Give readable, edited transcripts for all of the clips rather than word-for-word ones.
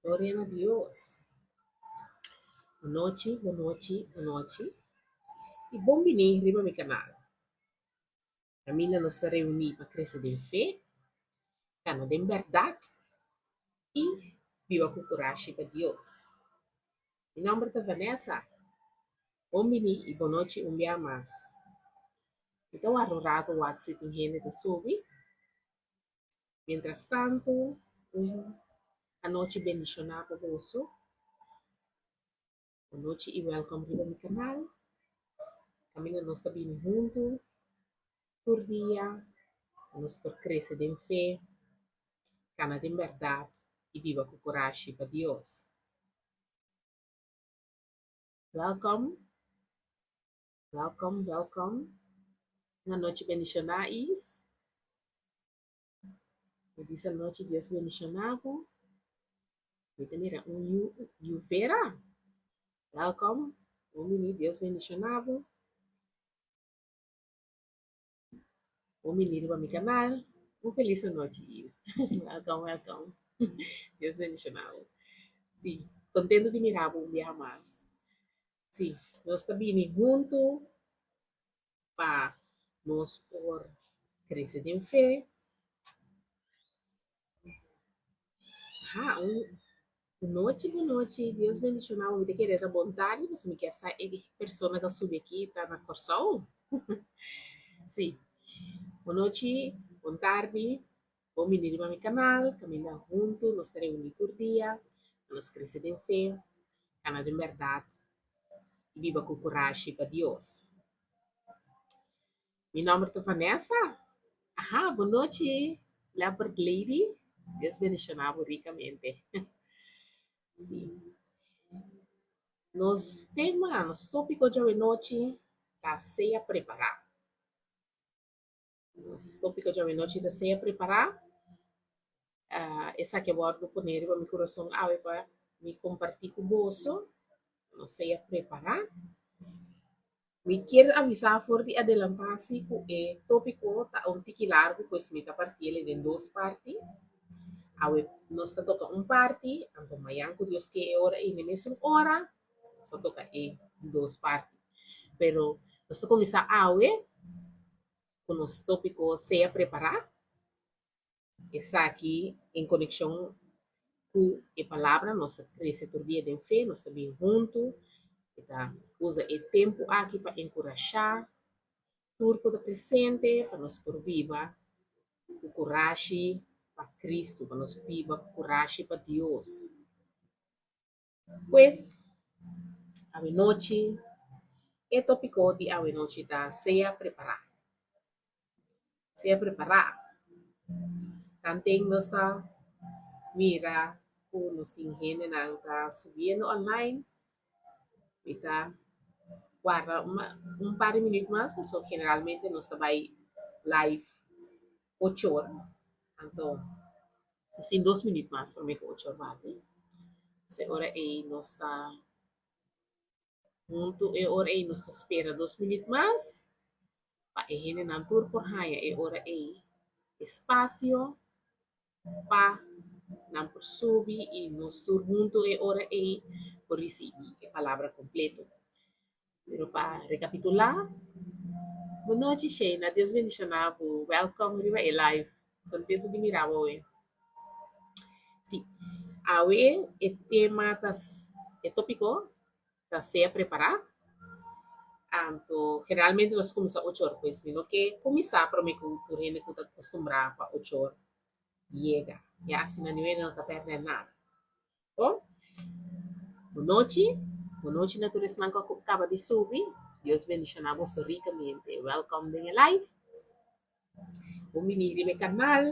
Gloria na Dios. Bonochi, bonochi, bonochi. I bon bini riba mi kanal. Kaminda nos ta reuní pa krese den fe, kana den bèrdat i biba ku kurashi pa Dios. Mi nòmber ta Vanessa. Bon bini i bonochi un bia mas. Mi ta warda un ratu wak si tin hende ta subi. Mientras tantu, un anochi bendishoná pa boso. Bonochi i wèlkòm riba mi kanal. Kaminda nos ta bini huntu tur dia pa nos por krese den fe, kana den bèrdat i biba ku kurashi pa Dios. Wèlkòm, wèlkòm, wèlkòm. Un anochi bendishoná Is. Mi bisa anochi Dios bendishoná bo. Mi ta mira un yu yu Vera. Wèlkòm, bon bini, Dios bendishoná bo. Bon bini riba mi kanal. Un felis anochi Is. Wèlkòm, wèlkòm. Dios bendishoná bo. Sí, kontento di mira bo un biaha mas. Sí, nos ta bini huntu pa nos por krese den fe. Aha, un nochi bon nochi, Dios bendiciona bo, mi ta kere ta bon tardi pasobra mi kier sa e persona ku a subi aki ta na Kòrsou. Si, bon nochi, bon tardi, bon bini riba mi kanal, kaminda huntu nos ta reuni tur dia pa nos krese den fe, kana den bèrdat i biba ku kurashi pa Dios. Mi nomber ta Vanessa. Aha, bon nochi Leopard Lady. Dios bendiciona bo ricamente. Sí. Nos tema, nos topico djawe nochi ta sea prepara. Nos tópiko djawe nochi ta sea prepará. Esaki a wòrdu poné riba mi kurason awe pa mi kompartí ku boso. Nos sea prepará. Mi kier avisá for di adelantá si ku e tópiko ta un tiki largu, pues mi ta partiel den dos parti. Awe nos ta toka un parti, anto mañan ku Dios ke e ora ei na e mesun ora nos ta toka e dos parti. Pero nos ta kuminsá awe ku nos tópiko Sea Prepará. Esaki en konekshon ku e palabra nos ta krese tur dia den fe, nos ta bin huntu, e ta usa e tempu aki pa enkurashá tur ku ta presente pa nos por biba ku kurashi pa Kristu, pa nos biba ku kurashi pa Dios. Pues, awenochi, e tópiko di awenochi ta Sea Prepará. Sea prepará. Tanten nos ta mira ku nos tin hendenan ta subiendo online, mi ta warda un par di minüt mas pasobra generalmente nos ta bai live ocho ora, anto nos tin dos minüt mas promé ku ocho ora bati. So e ora ei nos ta huntu e ora ei nos ta spera dos minüt mas pa e hendenan tur por haña e ora ei espasio pa nan por subi i nos tur huntu e ora ei por risibí e palabra kompleto. Pero pa rekapitulá, Bon nochi Sheina, Dios bendishoná bo, wèlkòm riba e live, kontentu di mira bo awe. Sí, awe e tema ta, e tópiko ta sea prepará. Anto generalmente nos kuminsá ocho or, pues mi no ke kuminsá promé ku tur hende ku ta kustumbrá pa ocho or yega. Ya asina niun hende no ta pèrdè nada. Bon, bon nochi, bon nochi na tur esnan ku a kaba di subi. Dios bendishoná boso rikamente. Wèlkòm den e live. Bon bini riba e kanal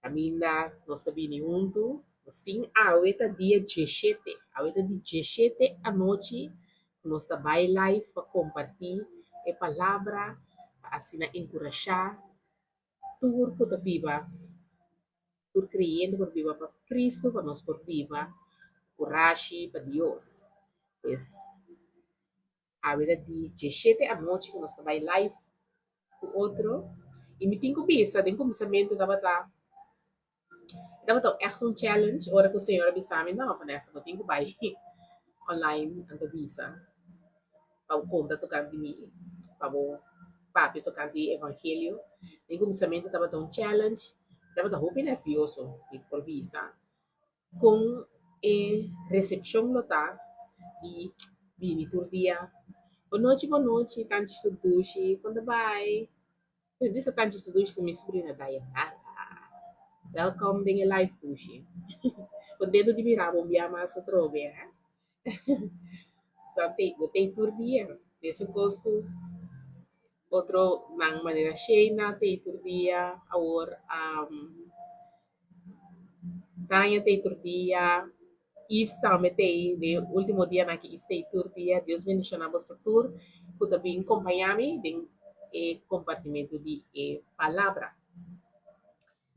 kaminda nos ta bini huntu. Nos tin awe ta dia djeshete, awe ta di djeshete anochi ku nos ta bai live pa kompartí e palabra pa asina enkurashá tur ku ta biba, tur kreyente ku ta biba pa Kristu pa nos por biba ku kurashi pa Dios. Pues awe ta di djeshete anochi ku nos ta bai live ku otro i mi tin ku bisa den kuminsamentu tabata tabata ègt un challenge ora ku señor a bisa mi no Vanessa bo tin ku bai online anto bisa pa bo konta tokante mi pa bo papia tokante e evangelio. Den kuminsamentu tabata un challenge tabata hopi nervioso mi por bisa Kon e resepshon lo ta di bini tur dia? Bonochi bonochi tanchi su dushi kon ta bai? Si mi bisa tanchi su dushi ta mi subrina Dayanara. Welkom den e live dushi. Kontento di mira bo un bia mas atrobe he. Bo tei tur dia. Mesun kos ku otro nan manera Sheina tei tur dia awor. Tanya t'ei tur dia, Yves tambe t'ei, den e ultimo dianan aki Yves t'ei tur dia. Dios bendiciona boso tur cu ta bin compaña mi den e compartimento di e palabra.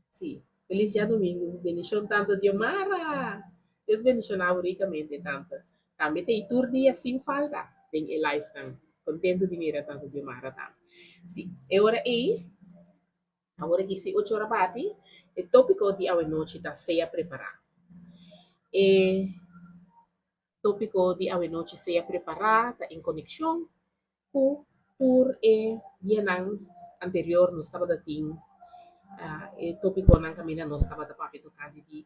Si, feliz diadomingo, bendicion tanta Diomara! Dios bendiciona bo ricamente tanta. Tambe t'ei tur dia sin falta den e live nan. Contento di mira tanta Diomara tambe. Si, e ora ei. Awor aki si ocho ora bati, e tópiko di awenochi ta Sea Prepará. E tópiko di awenochi Sea Prepará ta en konekshon ku tur e dianan anterior nos tabata tin e tópikonan kaminda nos tabata papia tokante di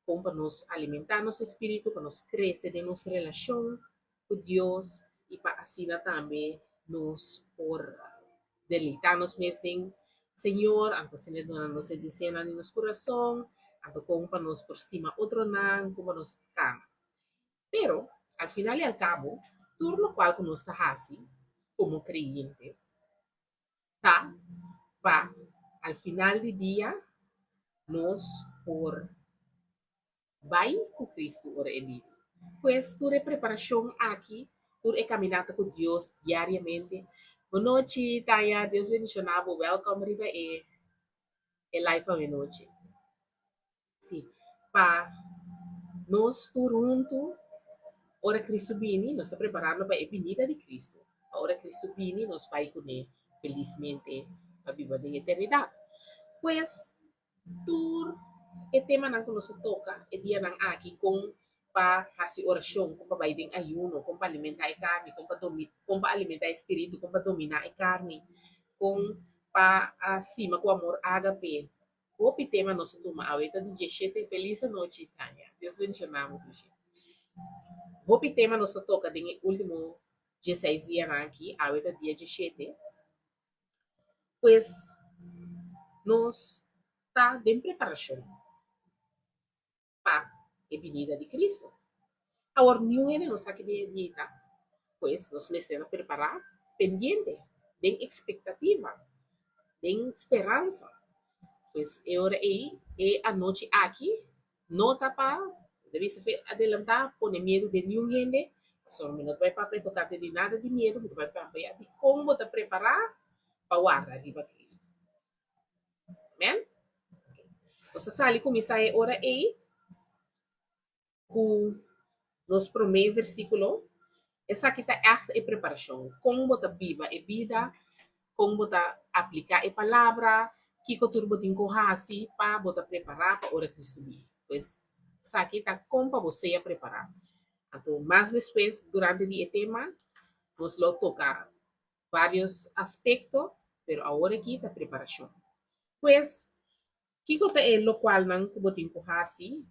kon pa nos alimentá nos espíritu, pa nos krese den nos relashon ku Dios i pa asina tambe nos por deleitá nos mes den Señor, anto asina e duna nos e deseonan di nos kurason, anto kon pa nos por stima otronan, kon pa nos kama. Pero, al final i al kabo, tur lokual ku nos ta hasi komo kreyente ta pa al final di dia nos por Bai ku Kristu ora e bini. Pues tur e preparashon aki, tur e kaminata ku Dios diariamente. Bonochi Tanya, Dios bendishoná bo. Welkom riba e e live awenochi. Si, pa nos tur huntu ora Kristu bini, nos ta preparando pa e binida di Kristu. Pa ora Kristu bini nos bai kuné felismente pa biba den eternidat. Pues Tur e temanan ku nos a toka e dianan aki, kon pa hasi orashon, kon pa bai den ayuno, kon pa alimentá e karni, kon pa domi, kon pa alimentá e spiritu, kon pa dominá e karni, kon pa stima ku amor ágape. Hopi tema nos a tuma awe. Ta di dieshete. Felis anochi, Tania. Dios bendishoná bo, Dushi. Hopi tema nos a toka den e último dieseis dianan aki. Awe ta dia dieshete. Pues nos ta den preparashon pa e binida di Kristu. Awor niun hende no sa ki dia e dia ei ta. Pues nos mester ta prepará, pendiente, den ekspektativa, den speransa. Pues e ora ei, e anochi aki No ta pa, ta bisa fe adelantá, pone miedu den niun hende, pasobra mi no ta bai papia tokante di nada di miedu, mi ta bai papia di kon bo ta prepará pa warda riba Kristu. Amen? Ok. Nos ta sali kuminsá e ora ei ku nos promé versíkulo. Esaki ta ègt e preparashon. Kon bo ta biba e bida, kon bo ta apliká e palabra, kiko tur bo tin ku hasi pa bo ta prepará pa ora Kristu bini. Pues, esaki ta kon pa bo sea prepará. Anto mas despues durante di e tema nos lo toka vários aspekto, pero awor aki ta preparashon. Pues, Kiko ta e lokualnan ku bo tin ku hasi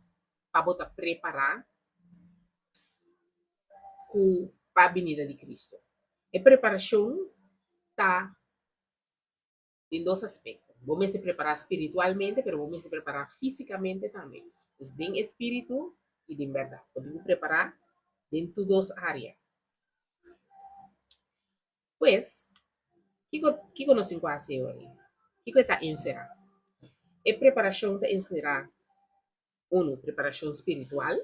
pa bo ta prepará ku pa binida di Kristu? E preparashon ta den dos aspekto. Bo mester prepará spiritualmente, pero bo mester prepará físikamente tambe. Dus den e spiritu i den bèrdat. Bo tin ku prepará den tur dos área. Pues, kiko kiko nos tin ku hasi e ora ei? Kiko e ta enserá? E preparashon ta enserá Unu, preparashon spiritual.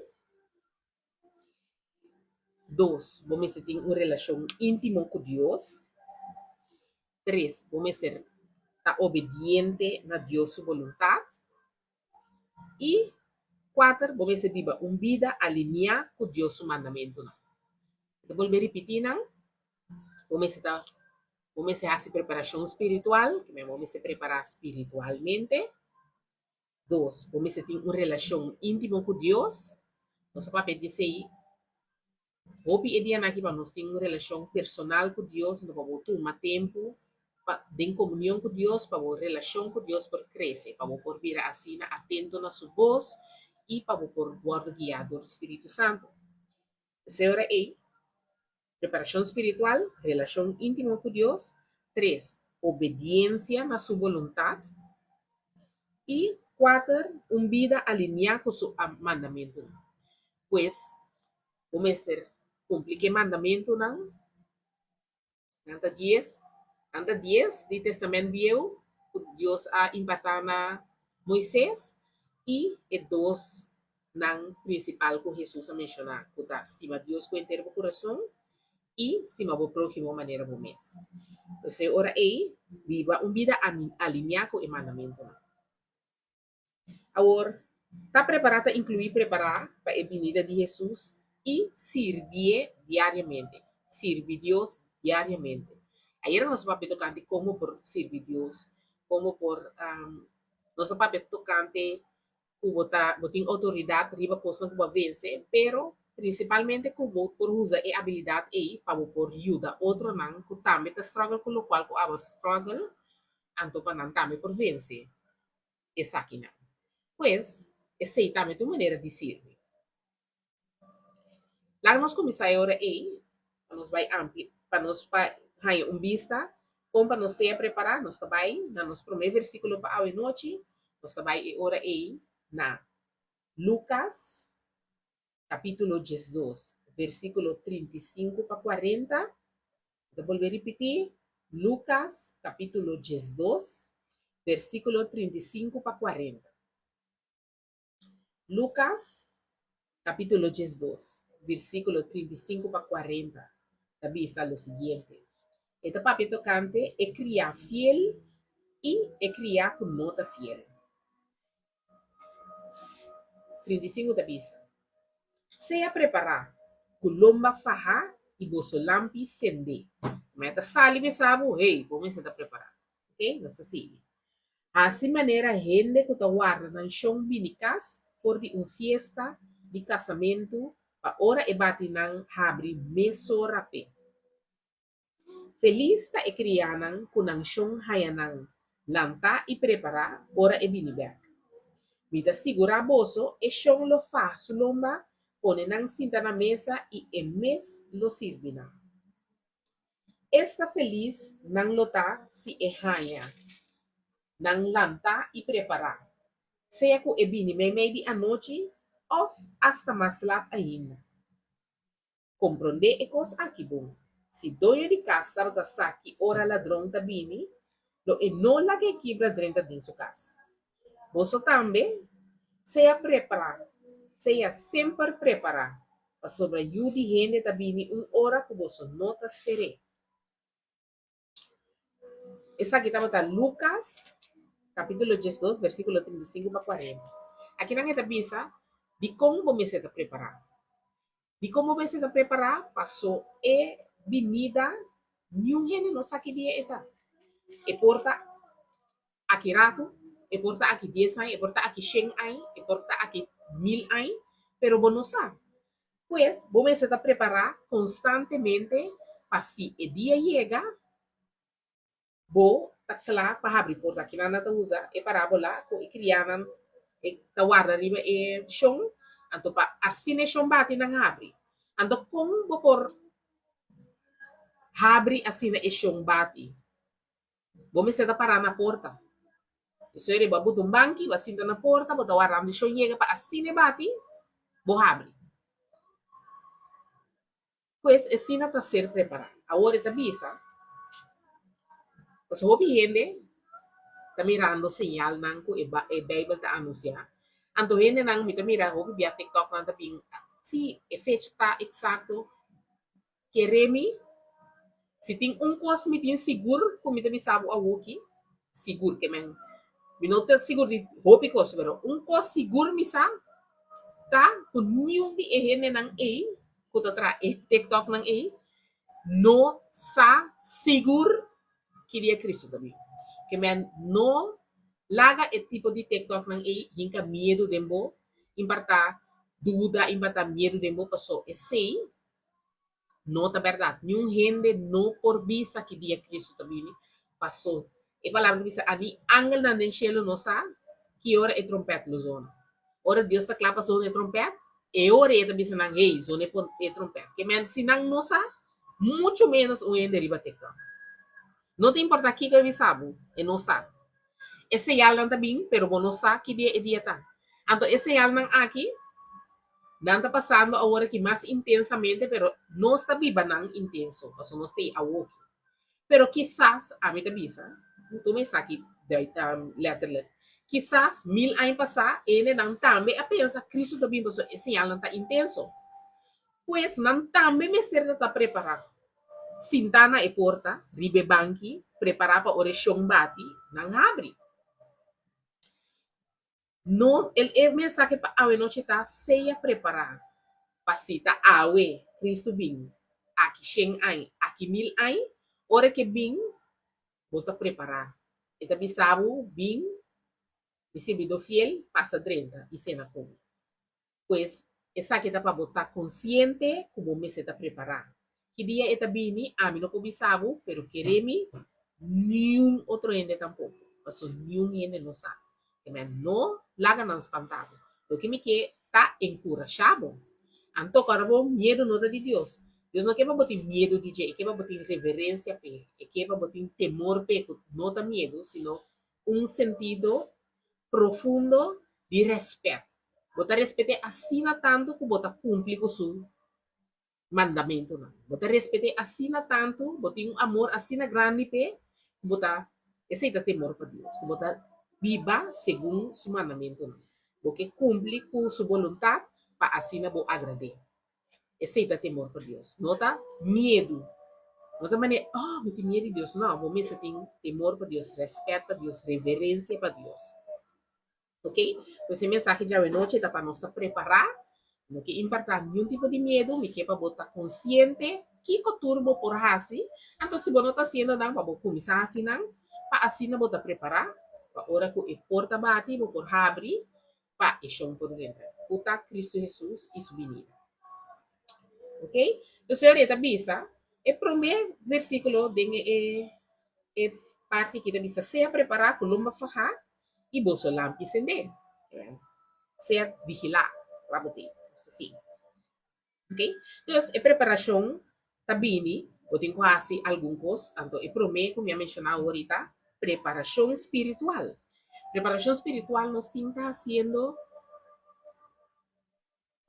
Dos, bo mester tin un relashon íntimo ku Dios. Tres, bo mester ta obediente na Dios su boluntat. I kuater, bo mester biba un bida aliniá ku Dios su mandamentunan. Mi ta bolbe ripití nan, bo mester ta bo mester hasi preparashon spiritual, ke men bo mester prepará spiritualmente. Dos, bo mester tin un relashon íntimo ku Dios. Nos a papia di esei Hopi e dianan aki pa nos tin un relashon personal ku Dios, anto pa bo tuma tempu pa den komunion ku Dios, pa bo relashon ku Dios por krese, pa bo por bira asina atento na su bos i pa bo por wòrdu guiá dor di Spiritu Santu. P'esei ora ei, preparashon spiritual, relashon íntimo ku Dios, tres, obediensia na su boluntat, i kuater, un bida aliniá ku su mandamentunan. Pues, bo mester kumpli ku e mandamentunan, nan ta dies, nan ta dies di Testament Bieu ku Dios a impartá na Moises i e dos nan prinsipal ku Hesus a menshoná, ku ta stima Dios ku henter bo kurason i stima bo próhimo manera bo mes. P'esei ora ei, biba un bida aliniá ku e mandamentunan. Awor, ta prepará ta inkluí prepará pa e binida di Hesus i sirbié diariamente, sirbi Dios diariamente. Ayera nos a papia tokante kon bo por sirbi Dios, kon bo por, nos a papia tokante ku bo ta bo tin outoridat riba kosnan ku bo a vense, pero prinsipalmente ku bo por usa e abilidat ei pa bo por yuda otronan ku tambe ta struggle ku lokual ku abo a struggle, anto pa nan tambe por vense. esakinan. Pues, esei tambe ta un manera di sirbi. Laga nos kuminsá e ora ei pa nos bai ampli, pa nos pa haña un bista kon pa nos sea prepará. Nos ta bai na nos promé versíkulo pa awe nochi. Nos ta bai e ora ei na Lukas kapítulo 12, versíkulo 35 pa 40. Mi ta bolbe ripití, Lukas kapítulo 12, versíkulo 35 pa 40. Lukas kapítulo 12, versíkulo 35 pa 40 ta bisa lo siguiente. E ta papia tokante e kriá fiel i e kriá ku no ta fiel. 35 ta bisa, Sea prepará, ku lomba fahá i boso lampi sendé. Ma e ta sali bisa bo, Hey, bo mester ta prepará. Ok, nos ta sigui. Hasi manera hende ku ta warda nan shon bini kas for di un fiesta di kasamentu pa ora e bati nan habri mesora p'e. Felis ta e krianan ku nan shon haña nan lantá i prepará ora e bini bèk. Mi ta sigurá boso, e shon lo faha su lomba, pone nan sinta na mesa i e mes lo sirbi nan. Esta felis nan lo ta si e haña nan lantá i prepará, sea ku e bini meimei di anochi òf asta mas lat ainda. Komprondé e kos aki bon, si doño di kas tabata sa ki ora ladron ta bini, lo e no laga e kibra drenta den su kas. Boso tambe, sea prepará, sea semper prepará, pasobra Yu di hende ta bini un ora ku boso no ta sper'é. Esaki tabata Lukas kapítulo 12 versíkulo 35 pa 40. Akinan e ta bisa dikon bo mester ta prepará. Dikon bo mester ta prepará? Pasó e binida niun hende no sa ki dia e ta. E por ta aki ratu, e por ta aki dies aña, e por ta aki shen aña, e por ta aki mil aña, pero bo no sa. Pues, bo mester ta prepará konstantemente pa si e dia yega, bo ta kla pa habri porta. Kinan nan ta usa e parábola ku e krianan ta warda riba e shon, anto pa asina e shon bati nan habri. Anto kon bo por habri asina e shon bati? Bo mester ta pará na porta. Esei riba bo ta un banki, bo a sinta na porta, bo ta wardando di shon yega pa asina e bati, bo habri. Pues esina ta ser prepará. Awor e ta bisa, pasobra hopi hende ta mirando señalnan ku e Beibel ta anunsiá. Anto hendenan mi ta mira hopi bia TikTok nan ta bin si e fecha ta eksakto. Kere mi, si tin un kos mi tin sigur ku mi ta bisa bo awoki, sigur ke men mi no ta sigur di hopi kos pero un kos sigur mi sa ta ku niun di e hendenan ei ku ta traha e TikToknan ei no sa sigur ki dia Cristo ta bin. Ke men no laga e tipo di TikToknan ei hinka miedu den bo, impartá duda, impartá miedu den bo paso esei No ta bèrdat. Niun hende no por bisa ki dia Kristu ta bini, pasó e Palabra ta bisa, Ani angelnan den shelu no sa ki ora e trompèt lo zona. Ora Dios ta kla pa zona e trompèt, e ora ei e ta bisa nan, Hey, zona e trompèt. Ke men si nan no sa, muchu ménos un hende riba TikTok. No ta importá kiko e bisa bo, e no sa. E señalnan ta bin, pero bo no sa ki dia e dia ta. Anto e señalnan aki, nan ta pasando awor aki mas intensamente, pero nos ta biba nan intenso, pasobra nos ta ei awoki. Pero kisas, ami ta bisa, no tuma esaki letterlijk, kisas mil aña pasá e hendenan tambe a pensa Cristo ta bin pasobra e señalnan ta intenso. Pues nan tambe mester ta ta prepará. Sintá na e porta, riba e banki, prepará pa ora e shon bati, nan habri. No, el e mensahe pa awenochi ta, Sea prepará pa si ta awe Cristo bin, aki shen añ, aki mil añ, ora ke bin, bo ta prepará. E ta bisa bo, Bin, mi sirbidó fiel, pasa drenta i sena ku mi. Pues, esaki ta pa bo ta konsiente ku bo mester ta prepará. Ki dia e ta bini, ami no por bisa bo, pero kere mi, niun otro hende tampoko, paso niun hende no sa. Amen. No laga nan spanta bo. Loke mi ke ta enkurashá bo. Anto kòrda bo, miedu no ta di Dios. Dios no ke pa bo tin miedu di dje, e ke pa bo tin reverensia p'e, e ke pa bo tin temor p'e, ku no ta miedu, sino un sentido profundo di rèspèt. Bo ta respet'é asina tantu ku bo ta kumpli ku su mandamentunan. Bo ta respet'é asina tantu, bo tin un amor asina grandi p'e, ku bo ta, esei ta temor pa Dios, ku bo ta biba segun su mandamentunan. Bo ke kumpli ku su boluntat pa asina bo agrad'é. Esei ta temor pa Dios. No ta miedu. No ta manera, oh, mi tin miedu di Dios. No, bo mester tin temor pa Dios, rèspèt pa Dios, reverensia pa Dios. Ok? Pues e mensahe djawe nochi ta pa nos ta prepará. No ke impartá niun tipo di miedu. Mi ke pa bo ta konsiente kiko tur bo por hasi. Anto si bo no ta hasiendo nan, pa bo kuminsá hasi nan, pa asina bo ta prepará pa ora ku e porta bati, bo por habri pa e shon por drenta, ku ta Kristu Hesus i su binida. Ok? Entonces e ta bisa, e promé versíkulo den e e parti aki ta bisa, Sea prepará ku lomba fahá i boso lampi sendé. Sea vigilá, wak bo tin, así. Ok, dus e preparashon ta bini, bo tin ku hasi algun kos, anto e promé ku mi a menshoná awor ta preparashon spiritual. Preparashon spiritual nos tin ta hasiendo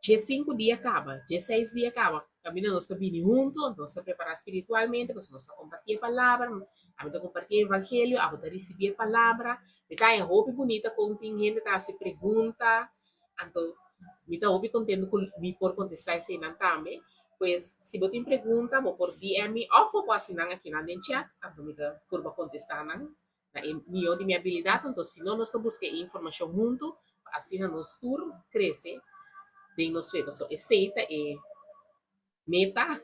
dje sinku dia kaba, dje seis dia kaba, kaminda nos ta bini huntu, anto nos ta prepará spiritualmente, pasobra nos ta kompartí e palabra, ami ta kompartí e evangelio, abo ta risibí e palabra. Mi ta haña hopi bunita kon tin hende ta hasi pregunta, Anto mi ta hopi contento cu mi por contesta eseinan tambe. Pues si bo tin pregunta bo por DM mi of bo por haci nan akinan den chat, anto mi ta purba contesta nan na e miyo di mi abilidad. Anto si no nos ta busca e informacion hunto pa asina nos tur crece den nos fe. Pasobra esey ta e Meta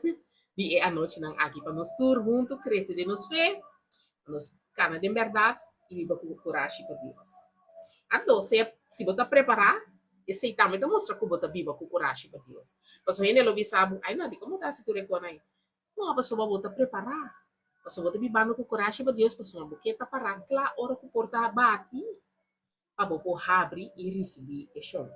di e anochinan aki pa nos tur huntu krese den nos fe, pa nos kana den bèrdat i biba ku kurashi pa Dios. Anto, sea si bo ta prepará, esei tambe ta mustra ku bo ta biba ku kurashi pa Dios. Pasobra hende lo bisa bo, Ai no, dikon bo ta hasi tur e kosnan ei? No, pasobra bo ta prepará. Pasobra bo ta bibando ku kurashi pa Dios, pasobra bo ke ta pará kla ora ku por ta bati pa bo por habri i risibí e shon.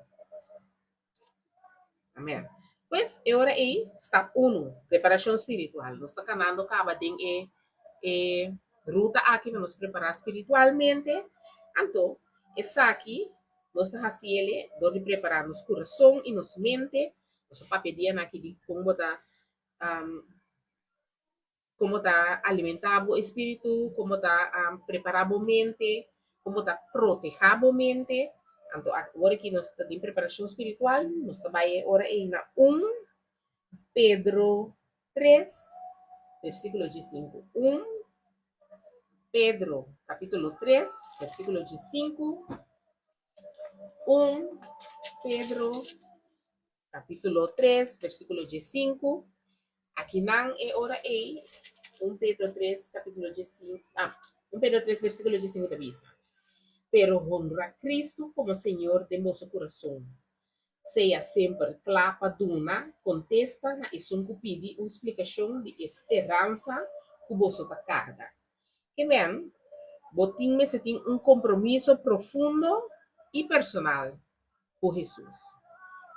Amen. Pues, e ora ei, stap unu, preparashon spiritual. Nos ta kanando kaba den e e ruta aki pa nos prepará spiritualmente. Anto, esaki nos ta hasi el'e dor di prepará nos kurason i nos mente. Nos a papia dianan aki di kon bo ta Kon bo ta alimentá bo espíritu, kon bo ta prepará bo mente, kon bo ta protehá bo mente. Anto awor aki nos ta den preparashon spiritual, nos ta bai e ora ei na un Pedro tres, versíkulo diesinku. Un Pedro kapítulo tres, versíkulo diesinku. Un Pedro Capítulo tres, versículo diesinku. Akinan e ora ei, un Pedro tres, capítulo diesinku, ah, un Pedro tres, versículo diesinku ta bisa, Pero honra Cristo como Señor den boso curason. Sea semper cla pa duna contesta na esun cu pidi un splicacion di e speransa cu boso ta carga. Ke men, bo tin mester tin un compromiso profundo y personal ku Hesus.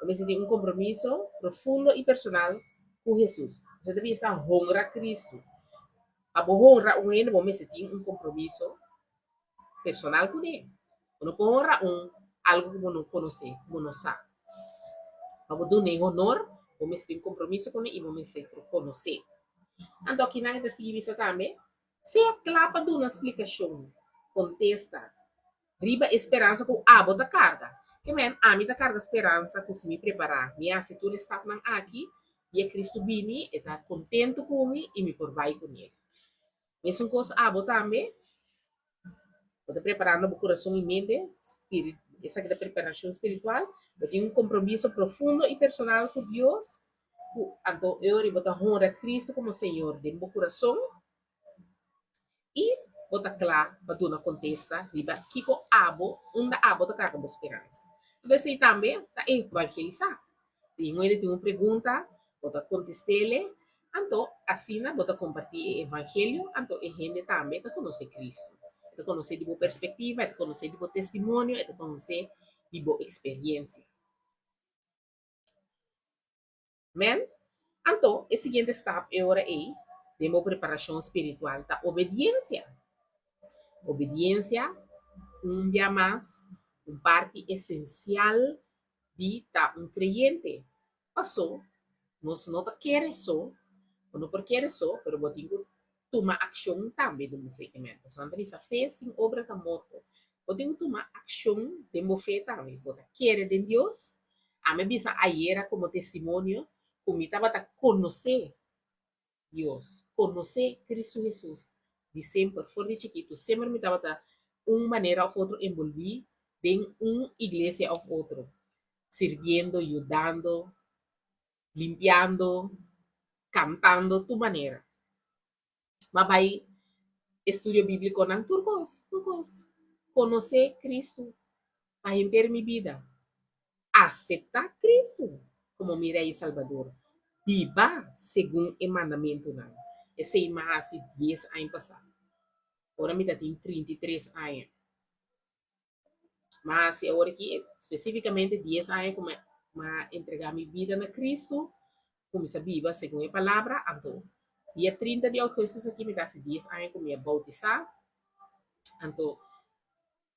Bo mester tin un kompromiso profundo i personal ku Hesus. Bo ta bisa honra Kristu. Pa bo honra un hende bo mester tin un kompromiso personal kuné. Bo no por honra un algu ku bo no konosé, ku bo no sa. Pa bo dun'é honor, bo mester tin un kompromiso kuné i bo mester por konosé. Anto akinan e ta sigui bisa tambe, Sea kla pa duna splikashon, kontesta, Riba e speransa ku abo ta karga. Ke men, ami ta karga speransa ku si mi prepará, mi hasi tur e stapnan aki, dia Kristu bini, e ta kontentu ku mi i mi por bai kuné. Mesun kos abo tambe, bo ta preparando bo kurason i mente, esaki ta preparashon spiritual, bo tin un kompromiso profundo i personal ku Dios, ku anto e ora bo ta honra Kristu komo Señor den bo kurason. I bo ta kla pa duna kontesta riba kiko abo, unda abo ta karga bo speransa. Anto esei tambe ta evangelisá. Si un hende tin un pregunta, bo ta kontest'ele, anto asina bo ta kompartí e evangelio, anto e hende tambe ta konosé Kristu. E ta konosé di bo perspektiva, e ta konosé di bo testimonio, e ta konosé di bo eksperiensia. Men. Anto, e siguiente stap e ora ei den bo preparashon spiritual ta obediensia. Obediensia, un bia mas, un parti esensial di ta un kreyente. Pasó, nos no ta kere so, bo no por kere so, pero bo tin ku tuma akshon tambe den bo fe. Amen. Pasobra nan ta bisa fe sin obra ta morto. Bo tin ku tuma akshon den bo fe tambe. Bo ta kere den Dios, Ami a bisa ayera komo testimonio ku mi tabata konosé Dios, konosé Kristu Hesus di semper, for di chikitu. Semper mi tabata un manera òf otro enbolbí den un iglesia òf otro, sirbiendo, yudando, limpiando, kantando, tur manera. M'a bai estudio bíbliconan tur cos, tur cos. Conoce Cristo pa henter mi bida. Acepta Cristo como mi Rey y Salbador. Biba segun e mandamentonan. Esey m'a haci dies aña pasa, ora mi ta tin 33 aña. M'a hasi awor aki spesífikamente dies aña ku m'a entregá mi bida na Kristu, kuminsá biba segun e palabra, anto dia trinta di ougùstus aki mi ta hasi dies aña ku mi a boutisá, anto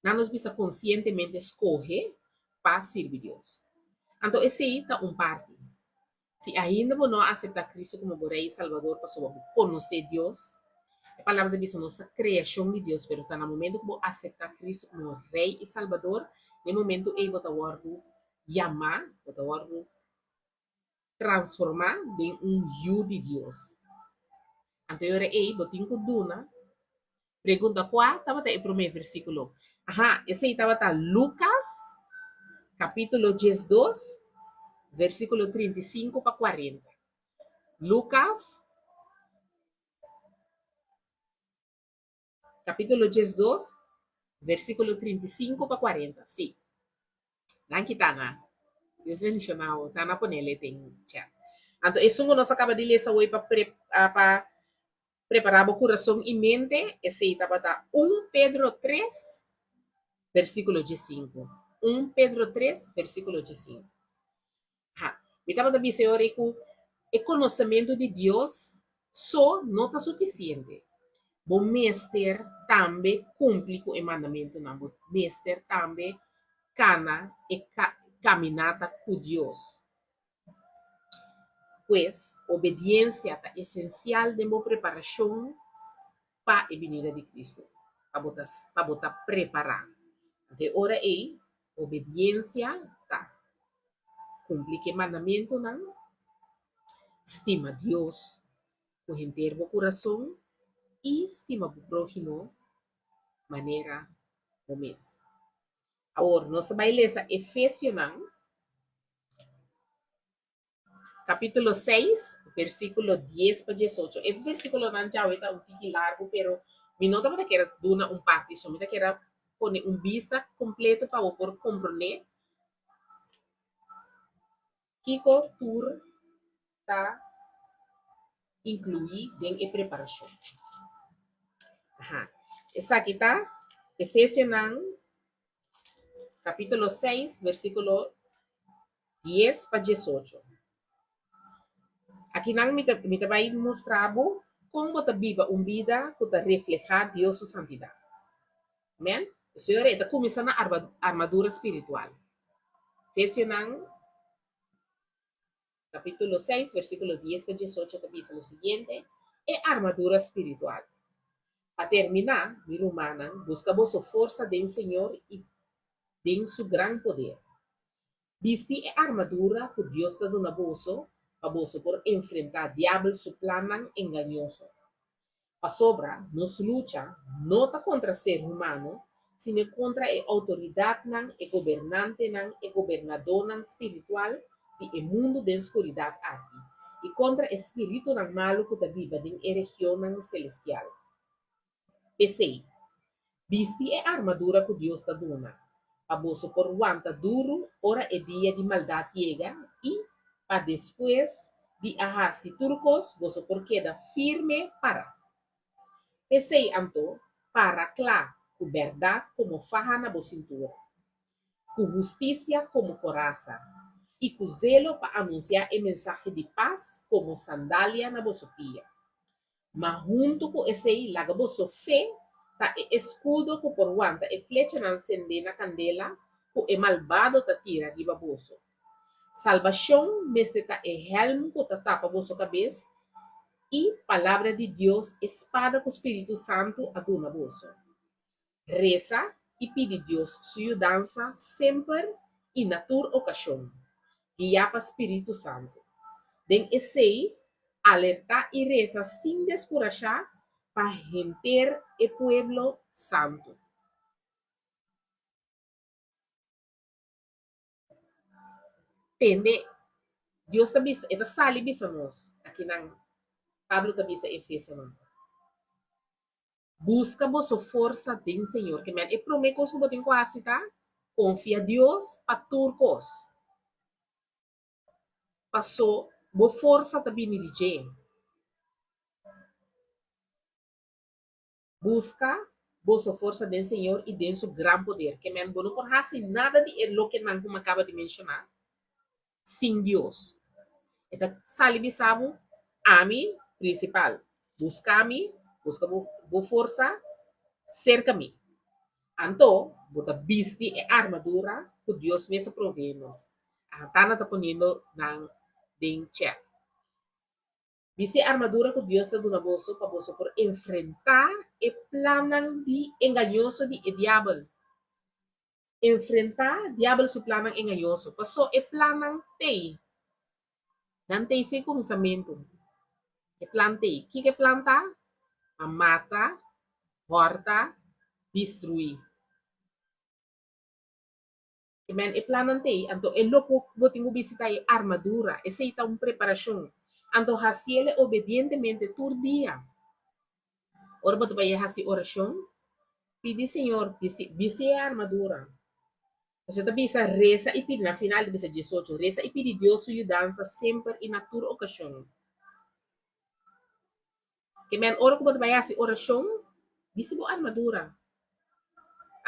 nan nos bisa konsientemente skohe pa sirbi Dios. Anto esei ta un parti. Si ainda bo no a aseptá Kristu komo bo Rei i Salbador pasobra bo konosé Dios, e Palabra ta bisa nos ta kreashon di Dios, pero ta na momentu ku bo aseptá Kristu komo Rei i Salbador, na e momentu ei bo ta wòrdu yamá, bo ta wòrdu transformá den un yu di Dios. Anto e ora ei bo tin ku duna Pregunta, Kua tabata e promé versíkulo? Aha, esei tabata Lukas kapítulo diesdos, versíkulo 35 pa 40. Lukas kapítulo 12, versíkulo 35 pa 40. Sí. Danki Tana. Dios bendiciona bo. Tana ponele den chat. Anto esun ku nos a kaba di lesa hoy pa pre, pa Prepará bo kurason i mente, esei tabata un Pedro tres, versíkulo diesinku. Un Pedro tres, versíkulo diesinku. Ha, mi tabata bisa e ora ei ku e konosementu di Dios so no ta sufisiente. Bo mester tambe kumpli ku e mandamentunan. Bo mester tambe kana e kaminata ku Dios. Pues, obediencia ta esencial den bo preparacion pa e binida di Cristo, pa bo ta pa bo ta prepara. Anto e ora ei, Obediensia ta kumpli ku e mandamentunan, stima Dios ku henter bo kurason i stima bo próhimo manera bo mes. Awor nos ta bai lesa Efesionan Capítulo 6, versículo 10 pa 18. E versículonan djawe ta un tiki largu, pero mi no tabata kier duna un parti so, mi ta kier a pone un bista completo pa bo por comprende kiko tur ta inclui den e preparacion. Aha. Esaki ta Efesionan capítulo 6, versículo 10 pa 18. Akinan mi ta mi ta bai mustra bo kon bo ta biba un bida ku ta reflehá Dios su santidat. Amen. Señor e ta kuminsá na armadura spiritual. Efesionan kapítulo 6 versíkulo 10 pa 18 ta bisa lo siguiente, E armadura spiritual. Pa terminá, mi rumannan, buska boso forsa den Señor i den su gran poder. Bisti e armadura ku Dios ta duna boso pa boso por enfrentá Diabel su plannan engañoso. Pasobra nos lucha no ta kontra ser humano, sino kontra e outoridatnan, e gobernantenan, e gobernadónan spiritual di e mundu den skuridat aki, i kontra e spiritunan malu ku ta biba den e regionnan selestial. P'esei, bisti e armadura ku Dios ta duna, pa boso por wanta duru ora e dia di maldat yega i pa despues di a hasi tur kos boso por keda firme pará. P'esei anto, para kla ku bèrdat komo faha na bo sintura, ku hustisia komo korasa i ku zelo pa anunsiá e mensahe di pas komo sandalia na boso pia. Ma huntu ku esei laga boso fe ta e eskudo ku por wanta e flechanan sendé na kandela ku e malbado ta tira riba boso. Salbashon mester ta e hèlm ku ta tapa boso kabes i Palabra di Dios e spada ku spiritu santu a duna boso. Resa i pidi Dios su yudansa semper i na tur okashon, guiá pa spiritu santu. Den esei, alertá i resa sin deskurashá pa henter e pueblo santu. Tende, Dios ta bisa, e ta sali bisa nos, akinan Pablo ta bisa e Efesonan. Buska boso forsa den Señor. Ke men e promé kos ku bo tin ku hasi ta konfia Dios pa tur kos. Paso bo forsa ta bini di dje. Buska boso forsa den Señor i den su gran poder. Ke men bo no por hasi nada di e lokenan ku mi a kaba di menshoná sin Dios. E ta sali bisa bo, Ami prinsipal. Buska mi, buska bo bo forsa serka mi. Anto bo ta bisti e armadura ku Dios mes a proveé nos. Tana ta poniendo nan den chat. Bisti e armadura ku Dios ta duna boso pa boso por enfrentá e plannan di engañoso di e diabel. Enfrentá diabel su plannan engañoso, pasó e plannan t'ei. Nan t'ei fin kuminsamentu. E plan t'ei. Kiko e plan ta? Pa mata, hòrta, destruí. Men e plannan t'ei, anto e loke bo tin ku bisti ta e armadura, esei ta un preparashon. Anto hasiel e obedientemente tur dia. Ora bo ta bai hasi orashon, pidi Señor bisti bisti e armadura. Pasobra ta bisa resa i pidi, na final ta bisa 18, resa i pidi Dios su yudansa semper i na tur okashon. Ke men ora ku bo ta bai hasi orashon, bisti bo armadura.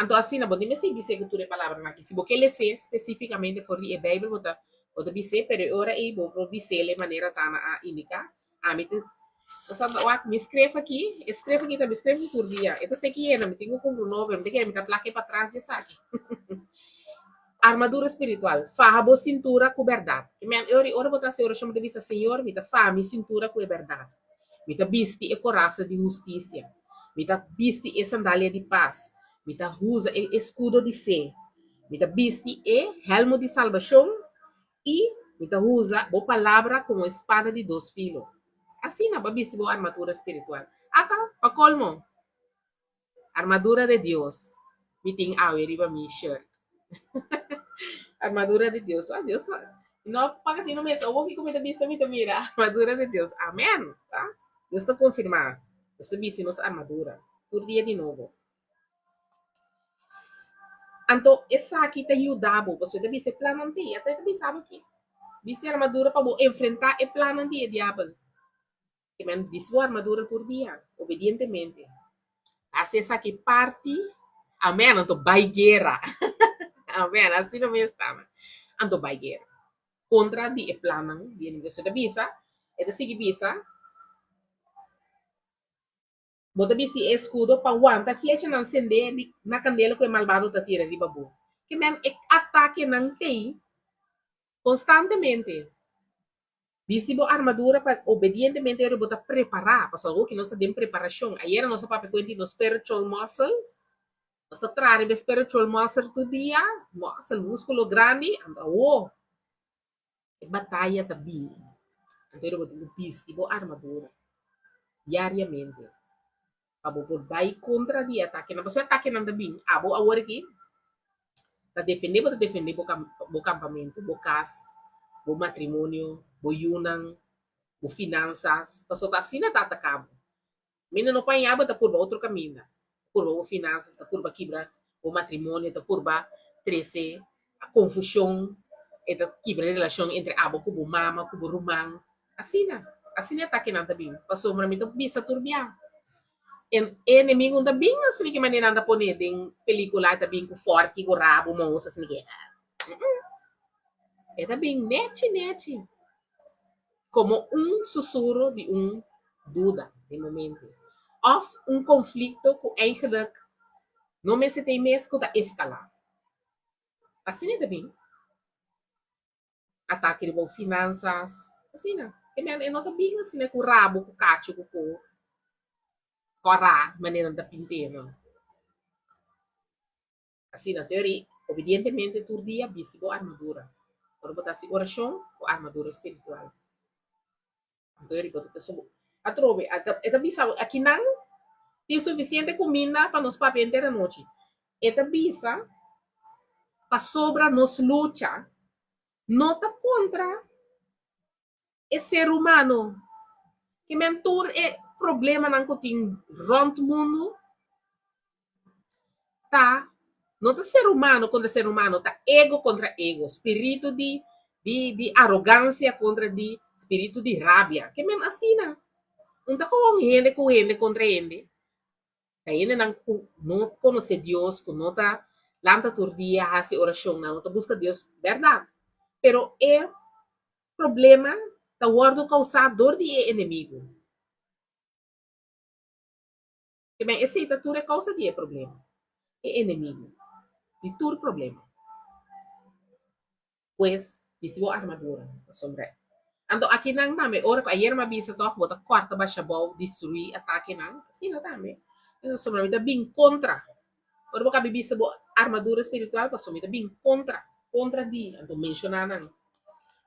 Anto asina bo tin mester bis'é ku tur e palabranan aki. Si bo ke les'é spesífikamente for di e Beibel bo ta bo ta bis'é, pero e ora ei bo por bis'é le manera Tana a indiká. Ami ta ta wak mi skref aki, e skref aki ta mi skref di tur dia. E ta seki yena, mi tin ku kumpra un nobo, mi ta kere mi ta plak e patras dje esaki. Armadura spiritual, Faha bo sintura ku bèrdat. Ke men e ora i ora bo ta hasi orashon bo ta bisa, Señor, mi ta faha mi sintura ku e bèrdat. Mi ta bisti e korasa di hustisia. Mi ta bisti e sandalia di pas. Mi ta usa e eskudo di fe. Mi ta bisti e hèlmu di salbashon i mi ta usa bo palabra komo e spada di dos filo. Asina bo a bisti bo armadura spiritual. Ata, pa kolmo, armadura de Dios mi tin awe riba mi shirt. Armadura di Dios. Ah, Dios ta no paga tino mes. Awor kiko mi ta bisa mi ta mira armadura di Dios. Amen. Ah, Dios ta konfirmá. Nos ta bisti nos armadura tur dia di nobo. Anto esaki ta yuda bo, pasobra e ta bisa e plannan tin, e ta bisa bo aki, bisti armadura pa bo enfrentá e plannan di e diabel. Ke men bisti bo armadura tur dia, obedientemente. Hasi esaki parti, amen, anto bai guera. Amen, asina mes ta. Anto bai guera kontra di e plannan di enemigo. E ta bisa, e ta sigui bisa. Bo ta bisti e eskudo pa wanta e flechanan sendé di na kandela ku e malbado ta tira riba bo. Ke men e atakenan t'ei konstantemente. Bisti bo armadura pa obedientemente ora bo ta prepará, pasobra awor ki nos ta den preparashon. Ayera nos a papia kuenta di nos spiritual muscle. Nos ta traha riba e spiritual muscle tur dia, muscle, múskulo grandi, anto awor E bataya ta bini. Anto bo tin ku bisti bo armadura diariamente pa bo por bai kontra di e atakenan. Pasobra e atakenan ta bini. Abo awor aki ta defendé, bo ta defendé bo bo kampamentu, bo kas, bo matrimonio, bo yunan, bo finansas. Pasobra ta asina ta ataká bo. Mende no paña bo ta purba otro kaminda, purba bo finansas, ta purba kibra bo matrimonio, ta purba trese konfushon, e ta kibra e relashon entre abo ku bo mama, ku bo ruman. Asina, asina e atakenan ta bin. Pasobra mi ta bisa tur bia, e enemigu no ta bin asina ki manera nan ta pone den pelikula, e ta bin ku fòrki, ku rabu, mous, asina ki. E ta bin nechi nechi. Komo un susuro di un duda den momento òf un konflikto ku eigenlik no mester ta e mes ku ta eskalá. Asina e ta bin. Atake riba bo finansas, asina. E men e no ta bin asina ku rabo, ku kachu, ku ko kòrá manera nan ta pint'é no. Asina, teori, obedientemente tur dia bisti bo armadura. Ora bo ta hasi orashon, bo armadura spiritual. Teori, bo ta ta so atrobe. E ta bisa bo, akinan tin sufisiente kuminda pa nos papia henter anochi. E ta bisa, pasobra nos lucha no ta kontra e ser humano. Ke men tur e problemanan ku tin rònt mundu ta no ta ser humano kontra ser humano, ta ego kontra ego, spiritu di di di arogansia kontra di spiritu di rabia. Ke men asina. Un ta gewoon hende ku hende kontra hende. Ta hendenan ku no konosé Dios, ku no ta lanta tur dia hasi orashonnan, no ta buska Dios, bèrdat. Pero e problema ta wòrdu kousá dor di e enemigu. Ke men esei ta tur e kousa di e problema, e enemigu di tur problema. Pues, bisti bo armadura, pasobra Anto akinan tambe, ora ku ayer mi a bisa tòg bo ta kòrta basha bou, destruí atakenan, asina tambe. Pasobra mi ta bin kontra. Ora bo kabi bisti bo armadura spiritual, pasobra mi ta bin kontra, kontra di, anto menshoná nan.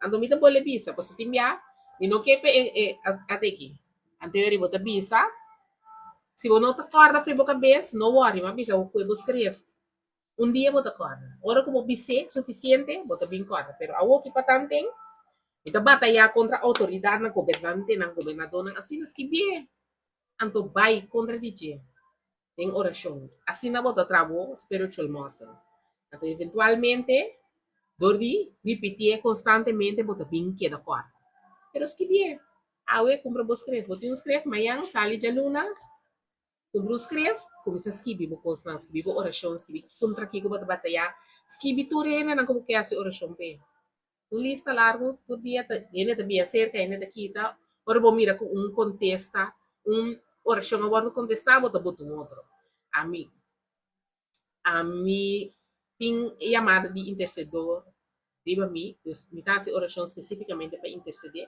Anto mi ta bolbe bisa, pasobra tin bia mi no ke pa e e ateki. Anto yori bo ta bisa, si bo no ta kòrda for bo kabes, no wòri, mi a bisa bo kue bo skrift. Un dia bo ta kòrda. Ora ku bo bis'é sufisiente, bo ta bin kòrda. Pero awoki pa tanten, mi ta batayá kontra outoridatnan, gobernantenan, gobernadónan, asina skibié. Anto bai kontra di dje den orashon. Asina bo ta traha bo spiritual muscle. Anto eventualmente, dor di ripitié konstantemente bo ta bin keda kòrda. Pero skibié. Awe kumpra bo skref. Bo tin un skref, mañan sali djaluna. Kumpra un skref, kuminsá skibi bo kosnan, skibi bo orashon, skibi kontra kiko bo ta batayá, skibi tur hendenan ku bo ke hasi orashon p'e. Un lista largu, tur dia ta hende ta bia serka, hende ta kita, ora bo mira ku un kontesta, un orashon a wòrdu kontestá, bo ta bota un otro. Ami, ami tin e yamada di intersedor riba mi, dus mi ta hasi orashon spesífikamente pa intersedé,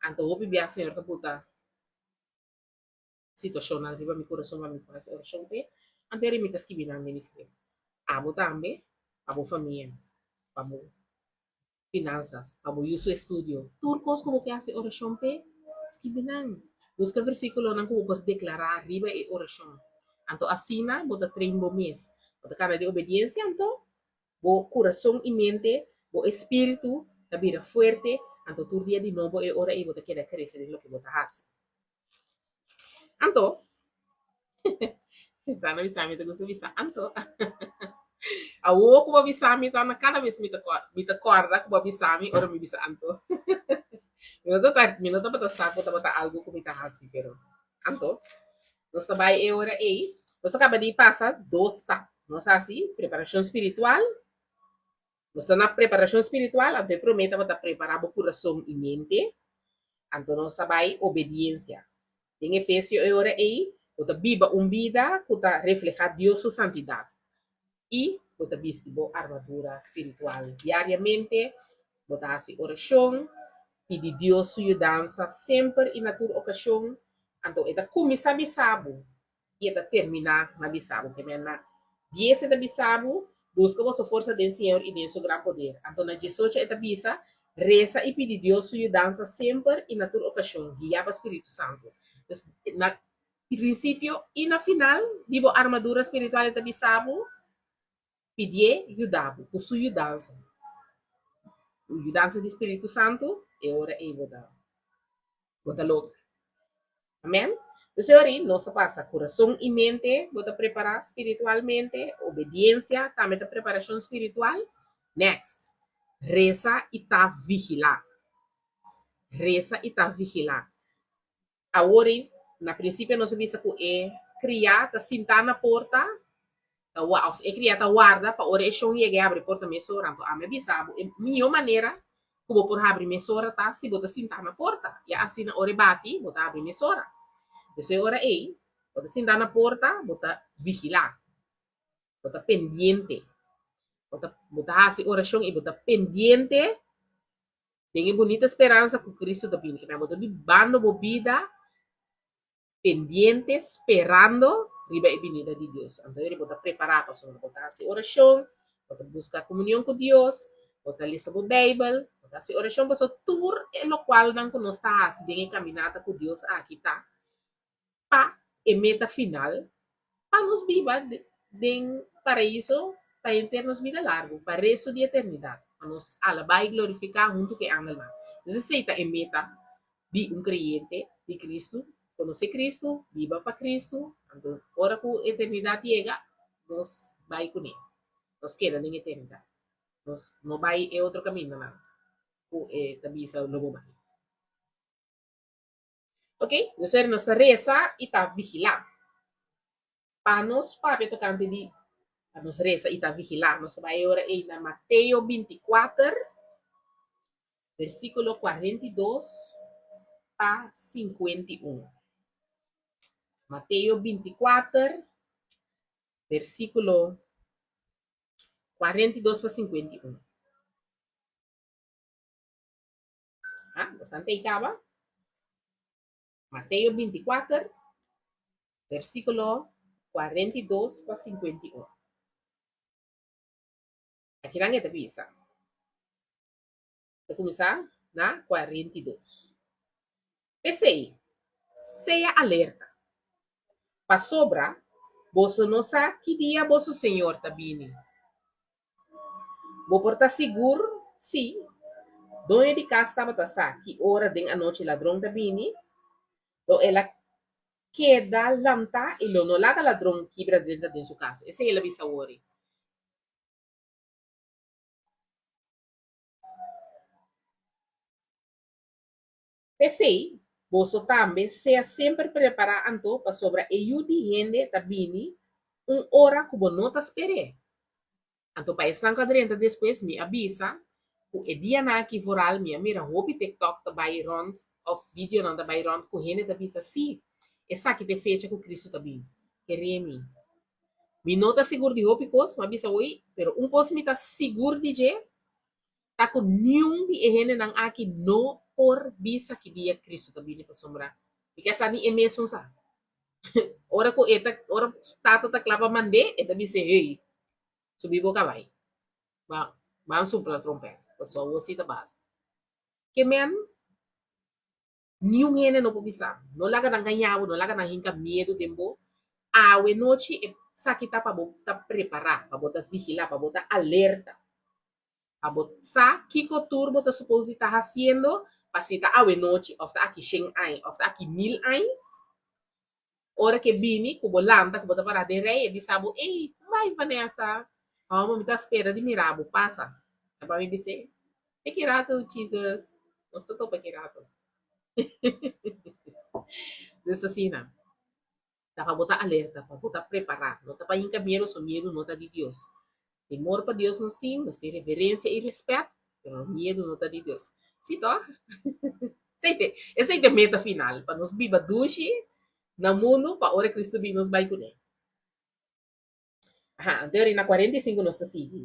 anto hopi bia Señor ta buta. Situashonnan riba mi kurason pa mi por hasi orashon p'e, anto eri mi ta skibi nan den mi skrif. Abo tambe. Pa bo famia, pa bo finansas, pa bo yu su estudio. Tur kos ku bo ke hasi orashon p'e, skibi nan. Buska versíkulonan ku bo por deklará riba e orashon. Anto asina bo ta train bo mes. Bo ta kana di obediensia anto bo kurason i mente, bo espíritu ta bira fuerte, anto tur dia di nobo e ora ei bo ta keda krese den loke bo ta hasi. Anto, Sana bisa mi ta gusta bisa anto. Awor ku bo bisa mi ta na kada bes mi ta mi ta kòrda ku bo a bisa mi ora mi bisa anto. Mi no ta mi no tabata sa ku tabata algu ku mi ta hasi pero anto nos ta bai e ora ei nos a kaba di pasa dos stap. Nos a hasi preparashon spiritual. Nos ta na preparashon spiritual, anto e promé tabata prepará bo kurason i mente, anto nos a bai obediensia. Den Efesio e ora ei, bo ta biba un bida ku ta reflehá Dios su santidat i bo ta bisti bo armadura spiritual diariamente, bo ta hasi orashon, pidi Dios su yudansa semper i na tur okashon, anto e ta kuminsá bisa bo i e ta terminá na bisa bo. Ke men na dies e ta bisa bo, Buska boso forsa den Señor i den su gran poder. Anto na diesocho e ta bisa, Resa i pidi Dios su yudansa semper i na tur okashon, guiá pa Spiritu Santu. Dus, na prinsipio i na final di bo armadura spiritual e ta bisa bo, Pidié yuda bo ku su yudansa. Ku yudansa di Spiritu Santu, e ora ei bo ta bo ta logra. Amen. Dus e ora ei nos a pasa kurason i mente bo ta prepará spiritualmente, obediensia tambe ta preparashon spiritual. Next, resa i ta vigilá. Resa i ta vigilá. Awor ei, na prinsipio nos a bisa ku e kriá ta sintá na porta, ta wa òf e kriá ta warda pa ora e shon yega e habri porta mesora. Anto ami a bisa bo e mihó manera ku bo por habri mesora ta si bo ta sintá na porta. Ya asina ora e bati bo ta habri mesora. Pues e ora ei bo ta sintá na porta, bo ta vigilá, bo ta pendiente, bo ta bo ta hasi orashon i bo ta pendiente. Den e bunita speransa ku Kristu ta bini. Kinan bo ta bibando bo bida pendiente, sperando riba e binida di Dios. Anto eri bo ta prepará pasobra bo ta hasi orashon, bo ta buska komunion ku Dios, bo ta lesa bo Beibel, bo ta hasi orashon pasobra tur e lokualnan ku nos ta hasi den e kaminata ku Dios aki ta pa e meta final pa nos biba den Paraíso pa henter nos bida largu, pa resto di eternidat, pa nos alabá i glorifiká huntu ku e angelnan. Entonces esei ta e meta di un kreyente di Kristu, konosé Kristu, biba pa Kristu, anto ora ku eternidat yega, nos bai kuné, nos keda den eternidat, nos no bai e otro kamindanan ku e ta bisa lo bo bai. Ok, nos ser nos ta resa i ta vigilá. Pa nos papia tokante di pa nos resa i ta vigilá, nos ta bai e ora ei na Mateo bintikuater, versíkulo 42 pa 51. Mateo bintikuater, versíkulo 42 pa 51. Ah, bastante ei kaba. Mateo 24, versíkulo 42 pa 51. Akinan e ta bisa. Ta kuminsá na 42. P'esei, sea alerta, pasobra boso no sa ki dia boso Señor ta bini. Bo por ta sigur si doño di kas tabata sa ki ora den anochi ladron ta bini, lo el a keda lantá i lo no laga ladron kibra drenta den su kas. Esei el a bisa wori. P'esei, boso tambe sea semper prepará anto, pasobra e Yu di hende ta bini un ora ku bo no ta sper'é. Anto pa esnan ku a drenta despues, mi a bisa ku e dianan aki vooral mi a mira hopi TikTok ta bai rònt òf videonan ta bai rònt ku hende ta bisa, Sí, esaki ta e fecha ku Kristu ta bini. Keré mi. Mi no ta sigur di hopi kos, mi a bisa hoy, pero un kos mi ta sigur di dje, ta ku niun di e hendenan aki no por bisa ki dia Kristu ta bini pasobra mi ke sa ni e mesun sa. Ora ku e ta ora Tata ta kla pa mand'é e ta bis'é, hey, subi bo kabai. Ba ban supla trompèt, pasobra awor si ta basta. Ke men, niun hende no por bisa. No laga nan gaña bo, no laga nan hinka miedu den bo. Awe nochi esaki ta pa bo ta prepará, pa bo ta vigilá, pa bo ta alerta. Pa bo sa kiko tur bo ta supos di ta hasiendo pa si ta awe nochi òf ta aki shen aña òf ta aki mil aña, Ora ke bini ku bo lanta ku bo ta pará den rei, e bisa bo, Ey, kon bai Vanessa? Hòmber, mi ta spera di mira bo pasa. Aba mi bis'é, E ki ratu, Jesus, nos ta topa ki ratu. Dus asina, ta pa bo ta alerta, pa bo ta prepará. No ta pa hinka miedu, so miedu no ta di Dios. Temor pa Dios nos tin, nos tin reverencia i respet, pero miedu no ta di Dios. Sí tòg? Esei te, esei te meta final, pa nos biba dushi na mundu pa ora Cristo bin nos bai kuné. Aha, anto ori na 45 nos ta sigui.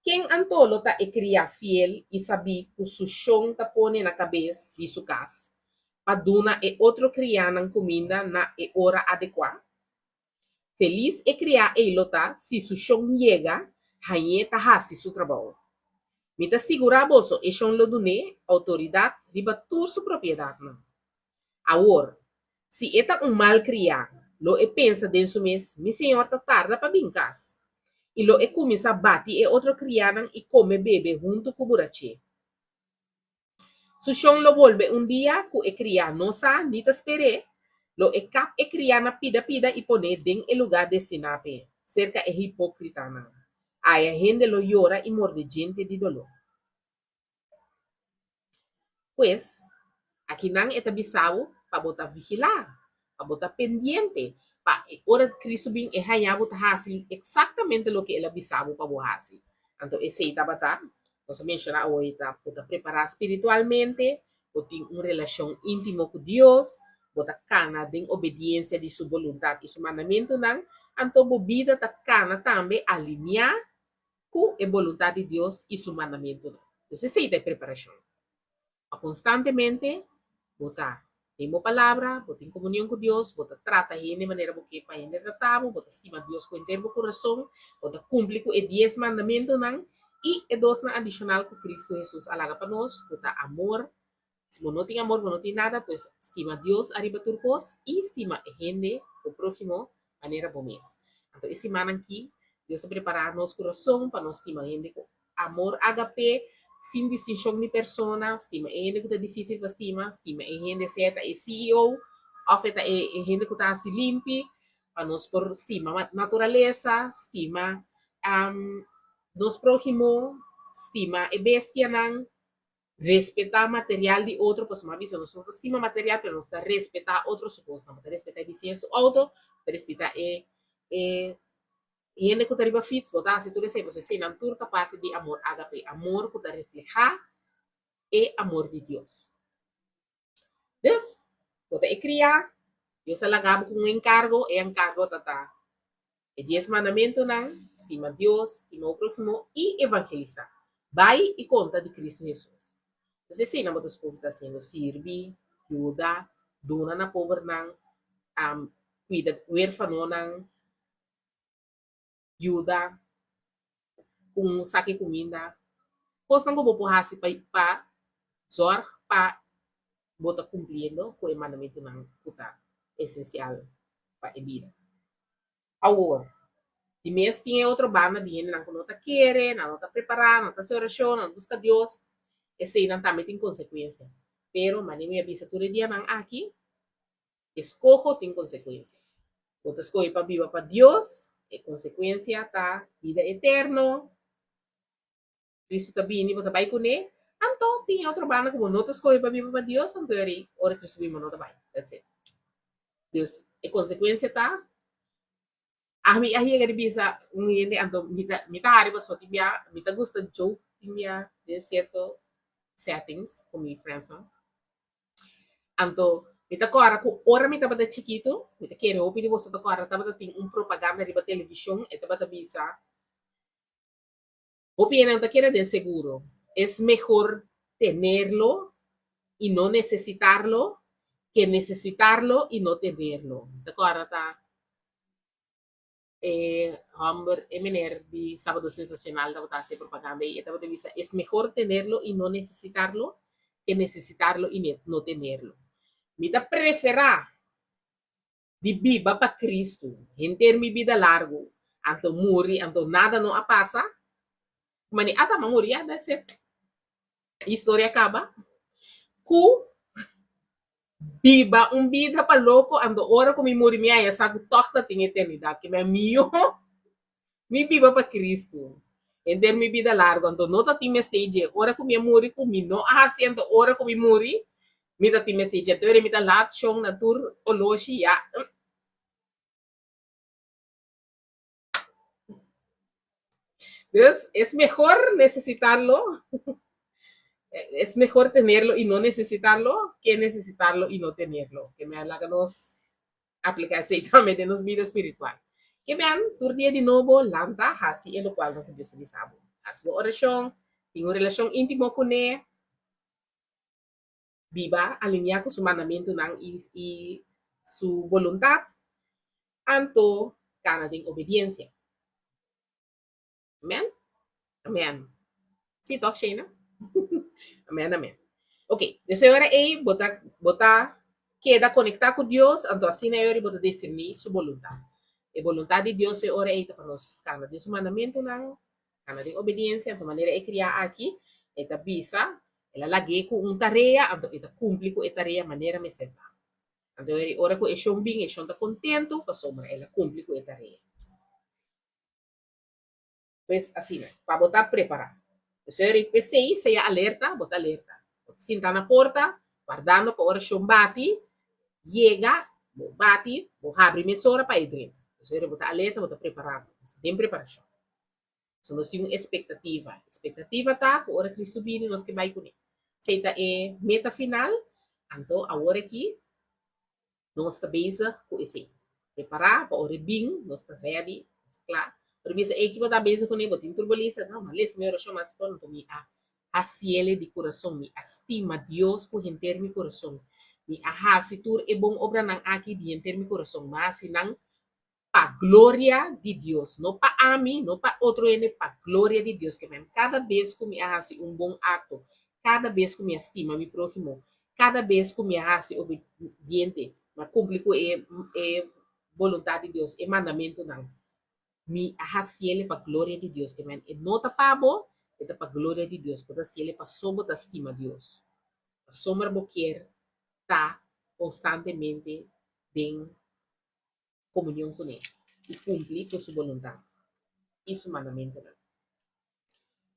Ken anto lo ta e kriá fiel i sabí ku su shon ta pone na kabes di su kas pa duna e otro kriánan kuminda na e ora adekuá? Felis e kriá ei lo ta si su shon yega, hañ'é ta hasi su trabou. Mi ta sigurá boso e shon lo dun'é outoridat riba tur su propiedatnan. Awor, si e ta un mal kriá, lo e pensa den su mes, Mi señor ta tarda pa bin kas. I lo e kuminsá bati e otro kriánan i kome bebe huntu ku buraché. Su shon lo bolbe un dia ku e kriá no sa ni ta sper'é, lo e kap e kriá na pida pida i pon'é den e lugá destiná p'e, serka e hipókritanan. Aya hende lo yora i morde djente di doló. Pues, akinan e ta bisa bo pa bo ta vigilá, pa bo ta pendiente, pa e ora Cristo bin e haña bo ta hasi eksaktamente loke el a bisa bo pa bo hasi. Anto esei tabata, nos a menshoná awe, ta bo ta prepará spiritualmente, bo tin un relashon íntimo ku Dios, bo ta kana den obediensia di su boluntat i su mandamentunan, anto bo bida ta kana tambe aliniá ku e boluntat di Dios i su mandamentunan. Entonces esei ta e preparashon. Pa konstantemente bo ta den bo palabra, bo tin komunion ku Dios, bo ta trata hende manera bo ke pa hende trata bo, bo ta stima Dios ku henter bo kurason, bo ta kumpli ku e dies mandamentunan i e dosnan adishonal ku Kristu Hesus a laga pa nos, ku ta amor. Si bo no tin amor, bo no tin nada, pues stima Dios ariba tur kos i stima e hende, bo próhimo, manera bo mes. Anto e simannan ki Dios a prepará nos kurason pa nos stima hende ku Amor agape, sin distinshon di persona, stima e hende ku ta difísil pa stima, stima e hende sea ta e CEO òf e ta e hende ku ta hasi limpi, pa nos por stima naturalesa, stima nos próhimo, stima e bestianan, respetá material di otro, pasobra mi a bisa nos no ta stima material pero nos ta respetá otro su kosnan, bo ta respetá e bisiña su outo, bo ta respetá e e Hende ku ta riba fits, bo ta hasi tur esei, pasobra eseinan tur ta parti di amor ágape, amor ku ta reflehá e amor di Dios. Dus, bo ta e kriá, Dios a laga bo ku un enkargo, e enkargo ta ta e dies mandamentunan, stima Dios, stima bo próhimo i evangelisá. Bai i konta di Kristu Hesus. Dus eseinan bo ta suposo ta hasiendo, sirbi, yuda, duna na pobernan, kuida huérfanonan, yuda ku un saki kuminda, kosnan ku bo por hasi pa pa zòrg pa bo ta kumpliendo ku e mandamentunan ku ta esensial pa e bida. Awor, di mes tin e otro banda di hendenan ku no ta kere, nan no ta prepará, nan no ta hasi orashon, nan no ta buska Dios, eseinan tambe tin konsekuensia. Pero, manera mi a bisa tur e dianan aki, Eskoho tin konsekuensia. Bo ta skohe pa biba pa Dios, e konsekuensia ta bida eterno. Kristu ta bini, bo ta bai kuné. Anto tin e otro banda ku bo no ta skohe pa biba pa Dios, anto eri ora Kristu bini bo no ta bai. That's it. Dus e konsekuensia ta, ami a yega di bisa un hende, anto mi ta mi ta hari pasobra tin bia mi ta gusta joke tin bia den sierto settings ku mi friendsnan. Anto, mi ta kòrda ku ora mi tabata chikitu, mi ta kere hopi di boso ta kòrda, tabata tin un propaganda riba televishon, e tabata bisa, Hopi hende no ta kere den seguro, es mehor tenerlo y no necesitarlo ke necesitarlo y no tenerlo. Mi ta kòrda ta. E hòmber, e meneer di Sábado Sensacional tabata hasi e propaganda i e tabata bisa, Es mehor tenerlo y no necesitarlo ke necesitarlo y no tenerlo. Mi ta preferá di biba pa Cristo henter mi bida largu, anto muri, anto nada no a pasa. Mane ata m'a muri ya, that's it. Historia kaba. Ku biba un bida pa loko, anto ora ku mi muri mi haya sa ku tòg ta tin eternidat. Ke mi a mihó mi biba pa Kristu henter mi bida largu, anto no ta tin mester dje ora ku mi a muri ku mi no a hasi, anto ora ku mi muri mi ta tin mester dje. Anto ora mi ta laat shon na tur oloshi ya. Dus es mejor necesitarlo, es mejor tenerlo y no necesitarlo que necesitarlo y no tenerlo. Ke men laga nos aplica esei tambe den nos bida spiritual. Ke men tur dia di nobo lanta hasi e locual ku Dios a bisa bo. Hasi bo orashon, tin un relashon íntimo kuné, biba alineá ku su mandamentunan i i su boluntat, anto kana den obediensia. Amen? Amen. Sí, tòg, Shayna? Amen, amen. Ok, dus e ora ei bo ta, bo ta keda konektá ku Dios, anto asina e ora ei bo ta discerní su boluntat. E boluntat di Dios e ora ei ta pa nos kana den su mandamentunan, kana den obediensia, anto manera e kriá aki, e ta bisa El a lag'é ku un tarea, anto e ta kumpli ku e tarea manera mester ta. Anto e ora ku e shon bin, e shon ta kontentu pasobra el a kumpli ku e tarea. Pues asina, pa bo ta prepará. P'esei, p'esei sea alerta, bo ta alerta. Bo ta sinta na porta, wardando pa ora shon bati, yega, bo bati, bo habri mesora pa e drenta. P'esei bo ta alerta, bo ta prepará, bo ta den preparashon. So nos tin un espektativa. Espektativa ta ku ora Kristu bini nos ke bai kuné. Esei ta e meta final. Anto awor aki nos ta bezig ku esei. Prepará pa ora e bin nos ta ready, nos ta kla. Ora e bisa, ey ki bo ta bezig kuné? Bo tin tur bo lista? No, m'a lesa mi orashon mas pronto. Mi a hasiele di kurason. Mi a stima Dios ku henter mi kurason. Mi a hasi tur e bon obranan aki di henter mi kurason. M'a hasi nan pa gloria di Dios, no pa ami, no pa otro hende, pa gloria di Dios. Ke men kada bes ku mi a hasi un bon akto, kada bes ku mi a stima mi próhimo, kada bes ku mi a hasi obediente, mi a kumpli ku e e boluntat di Dios, e mandamentunan, mi a hasiele pa gloria di Dios. Ke men e no ta pa bo, e ta pa gloria di Dios. Bo ta hasiele paso bo ta stima Dios, pasobra bo kier ta konstantemente den komunion kuné i kumpli ku su boluntat i su mandamentunan.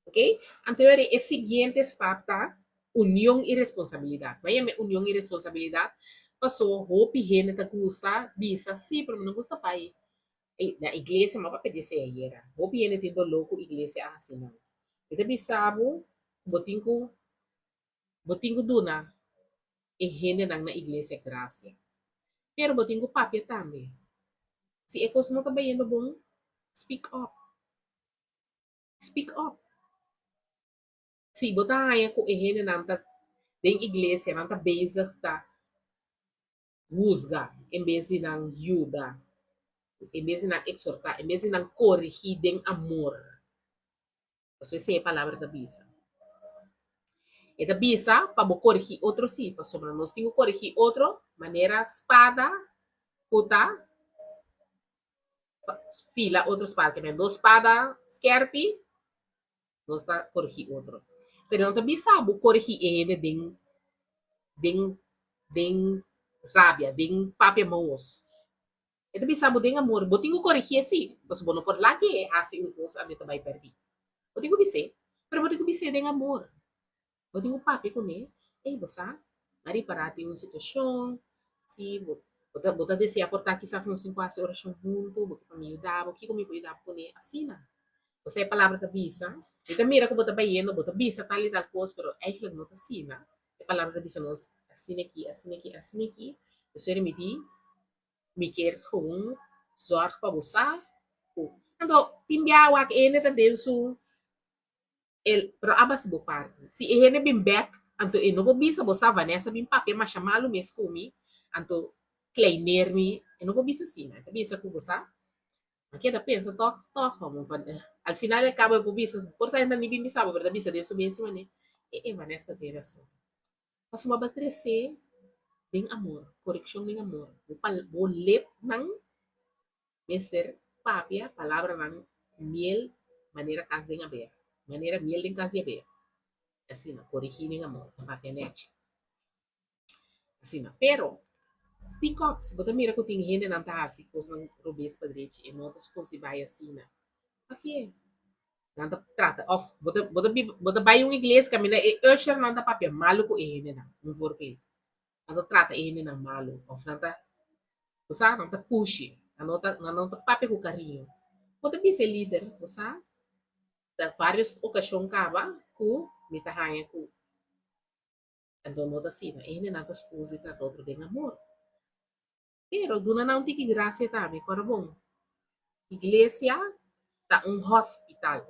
Ok? Anto yori e siguiente stap ta union i responsabilidat. Bo a yama e union i responsabilidat paso hopi hende ta gusta bisa sí, pero mi no gusta bai na iglesia, mi a papia di esei ayera. Hopi hende tin doló ku iglesia a hasi nan. Mi ta bisa bo ku bo tin ku Bo tin ku duna e hendenan na iglesia grasia. Pero bo tin ku papia tambe. Si e kos no ta bayendo bon, speak up. Speak up. Si bo ta haña ku e hendenan ta den iglesia, nan ta bezig ta husga en bes di nan yuda, en bes di nan eksortá, en bes di nan korigí den amor. Pasobra esei e palabra ta bisa. E ta bisa pa bo korigí otro sí, pasobra nos tin ku korigí otro manera spada ku ta fila otro spada. Ke men dos spada skèrpi, nos ta korigí otro. Pero no ta bisa bo korigí e hende den den den rabia, den papia maos. E ta bisa bo den amor, bo tin ku koregié sí, pasobra bo no por lag'é hasi un kos ande ta bai pèrdí. Bo tin ku bis'é, pero bo tin ku bis'é den amor. Bo tin ku papia kuné, Ey, bo sa, mi a ripará tin un situashon, sí, bo bo ta bo ta deseá por ta kisas nos tin ku hasi orashon huntu, bo ke pa mi yuda bo, kiko mi por yuda bo kuné? Asina. Bo sa e palabra ta bisa, mi ta mira ku bo ta bayendo, bo ta bisa tal i tal kos, pero eigentlik no ta asina. E palabra ta bisa nos asina aki, asina aki, asina aki. Esei mi di. Mi kier gewoon zorg pa bo sa ku anto tin bia wak e hende ta den su el pero aba si bo parti si e hende bin bek anto e no por bisa bo sa Vanessa bin papia masha malu mes ku mi anto kleineer mi e no por bisa asina e ta bisa ku bo sa. Mi a keda pensa tòg tòg homo pa al final e kaba e por bisa por ta hende ni bin bisa bo pero ta bisa den su mes manera e e Vanessa tin rason. Pasobra bo a trese den amor, korekshon den amor. Bo pal bo lepnan mester papia palabranan miel manera kas den abeha, manera miel den kas di abeha. Asina, korigí den amor, papia nèchi. Asina. Pero, speak up. Si bo ta mira ku tin hendenan ta hasi kosnan robes pa drechi, e no ta supos di bai asina. Pakié? Nan ta trata òf bo ta bo ta biba bo ta bai un iglesia kaminda e ushernan ta papia malu ku e hendenan, un voorbeeld. Nan ta trata e hendenan malu òf nan ta, bo sa, nan ta pushi, nan no ta nan no ta papia ku kariño. Bo ta bisa e lider, bo sa, ta vários okashon kaba ku mi ta haña ku Anto no ta asina, e hendenan ta spus di trata otro den amor. Pero duna nan un tiki gracia tambe, kòrda bon, iglesia ta un hospital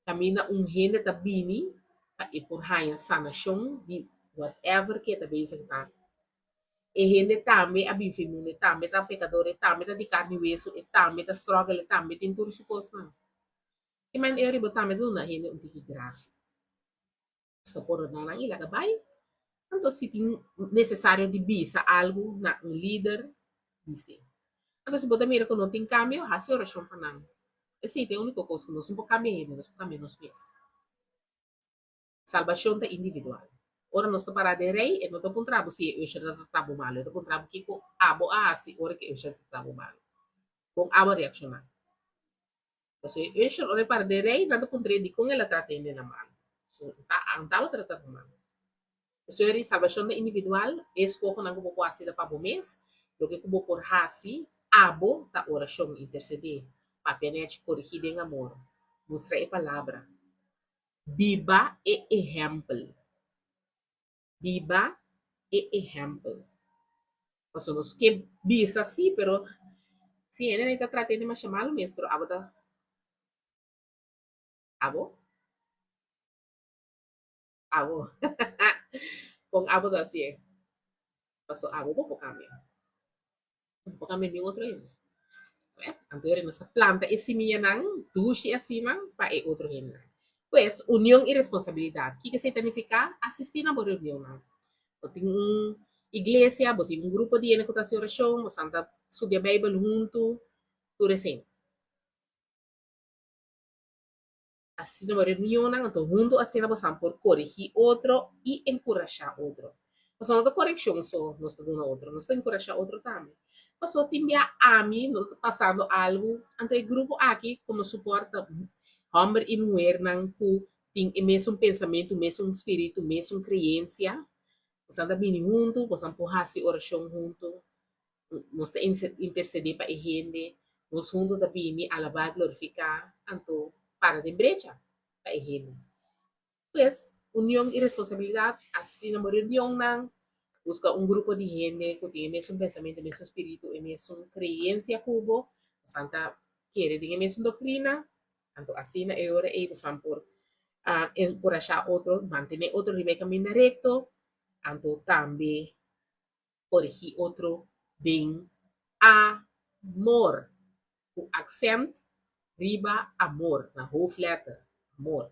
kaminda un hende ta bini pa e por haña sanashon di whatever ke e ta bezig ta. E hende tambe a bin fin mundu, e tambe ta pekador, e tambe ta di karni i wesu, e tambe ta struggle, e tambe tin tur su kosnan. E manera riba tambe ta duna hende un tiki gracia. Nos ta pordoná nan i laga bai. Anto si tin nesesario di bisa algu na un lider, bis'é. Anto si bo ta mira ku no tin kambio, hasi orashon pa nan. Esei ta e úniko kos ku nos no por kambia hende, nos por kambia nos mes. Salbashon ta individual. Ora nos ta pará den rei, e no ta puntra bo si e usher ta trata bo malu, e ta puntra bo kiko abo a hasi ora ku e usher ta trata bo malu. Kon abo a reakshoná? Pasobra e usher ora e para den rei, nan ta puntr'é dikon el a trata hende na malu. So, ta an tabata trata bo malu. Pasobra e salbashon ta individual, e eskohonan ku bo por hasi ta pa bo mes, loke ku bo por hasi abo ta orashon, intersedé, papia nèchi, korigí den amor, mustra e palabra, biba e ehèmpel. Biba e ehèmpel. Pasobra nos ke bisa sí, pero si hende ta trata hende masha malu mes, pero abo ta abo? Abo. Kon abo ta hasié? Pasobra abo bo por kambia. No por kambia niun otro hende. Anto ora nos ta planta e simianan dushi asina pa e otro hendenan. Pues, union i responsabilidat. Kiko esei ta nifiká? Asistí na bo reunionnan. Bo tin un iglesia, bo tin un grupo di hende ku ta hasi orashon, bosan ta studia Beibel huntu, tur esei. Asina bo reunionnan, anto huntu asina bosan por korigí otro i enkurashá otro. Pasobra no ta korekshon so nos ta duna otro, nos ta enkurashá otro tambe. Pasobra tin bia ami no ta pasando algu, anto e grupo aki komo supòrt ta hòmber i muhernan ku tin e mesun pensamentu, mesun spiritu, mesun kreensia. Bosan ta bini huntu, bosan por hasi orashon huntu. Nos ta intercedé pa e hende, nos huntu ta bini alabá, glorificá, anto para den brecha pa e hende. Pues, union i responsabilidad, asistí na bo reunionnan, busca un grupo di hende cu tin e mesun pensamiento, e mesun spiritu, e mesun creencia cu bo, bosan ta kere den e mesun doctrina, anto asina e ora ei bosan por encurashá otro, mantené otro riba e caminda recto, anto tambe korigí otro den amor, ku aksènt riba amor, na hoofdletter, amor.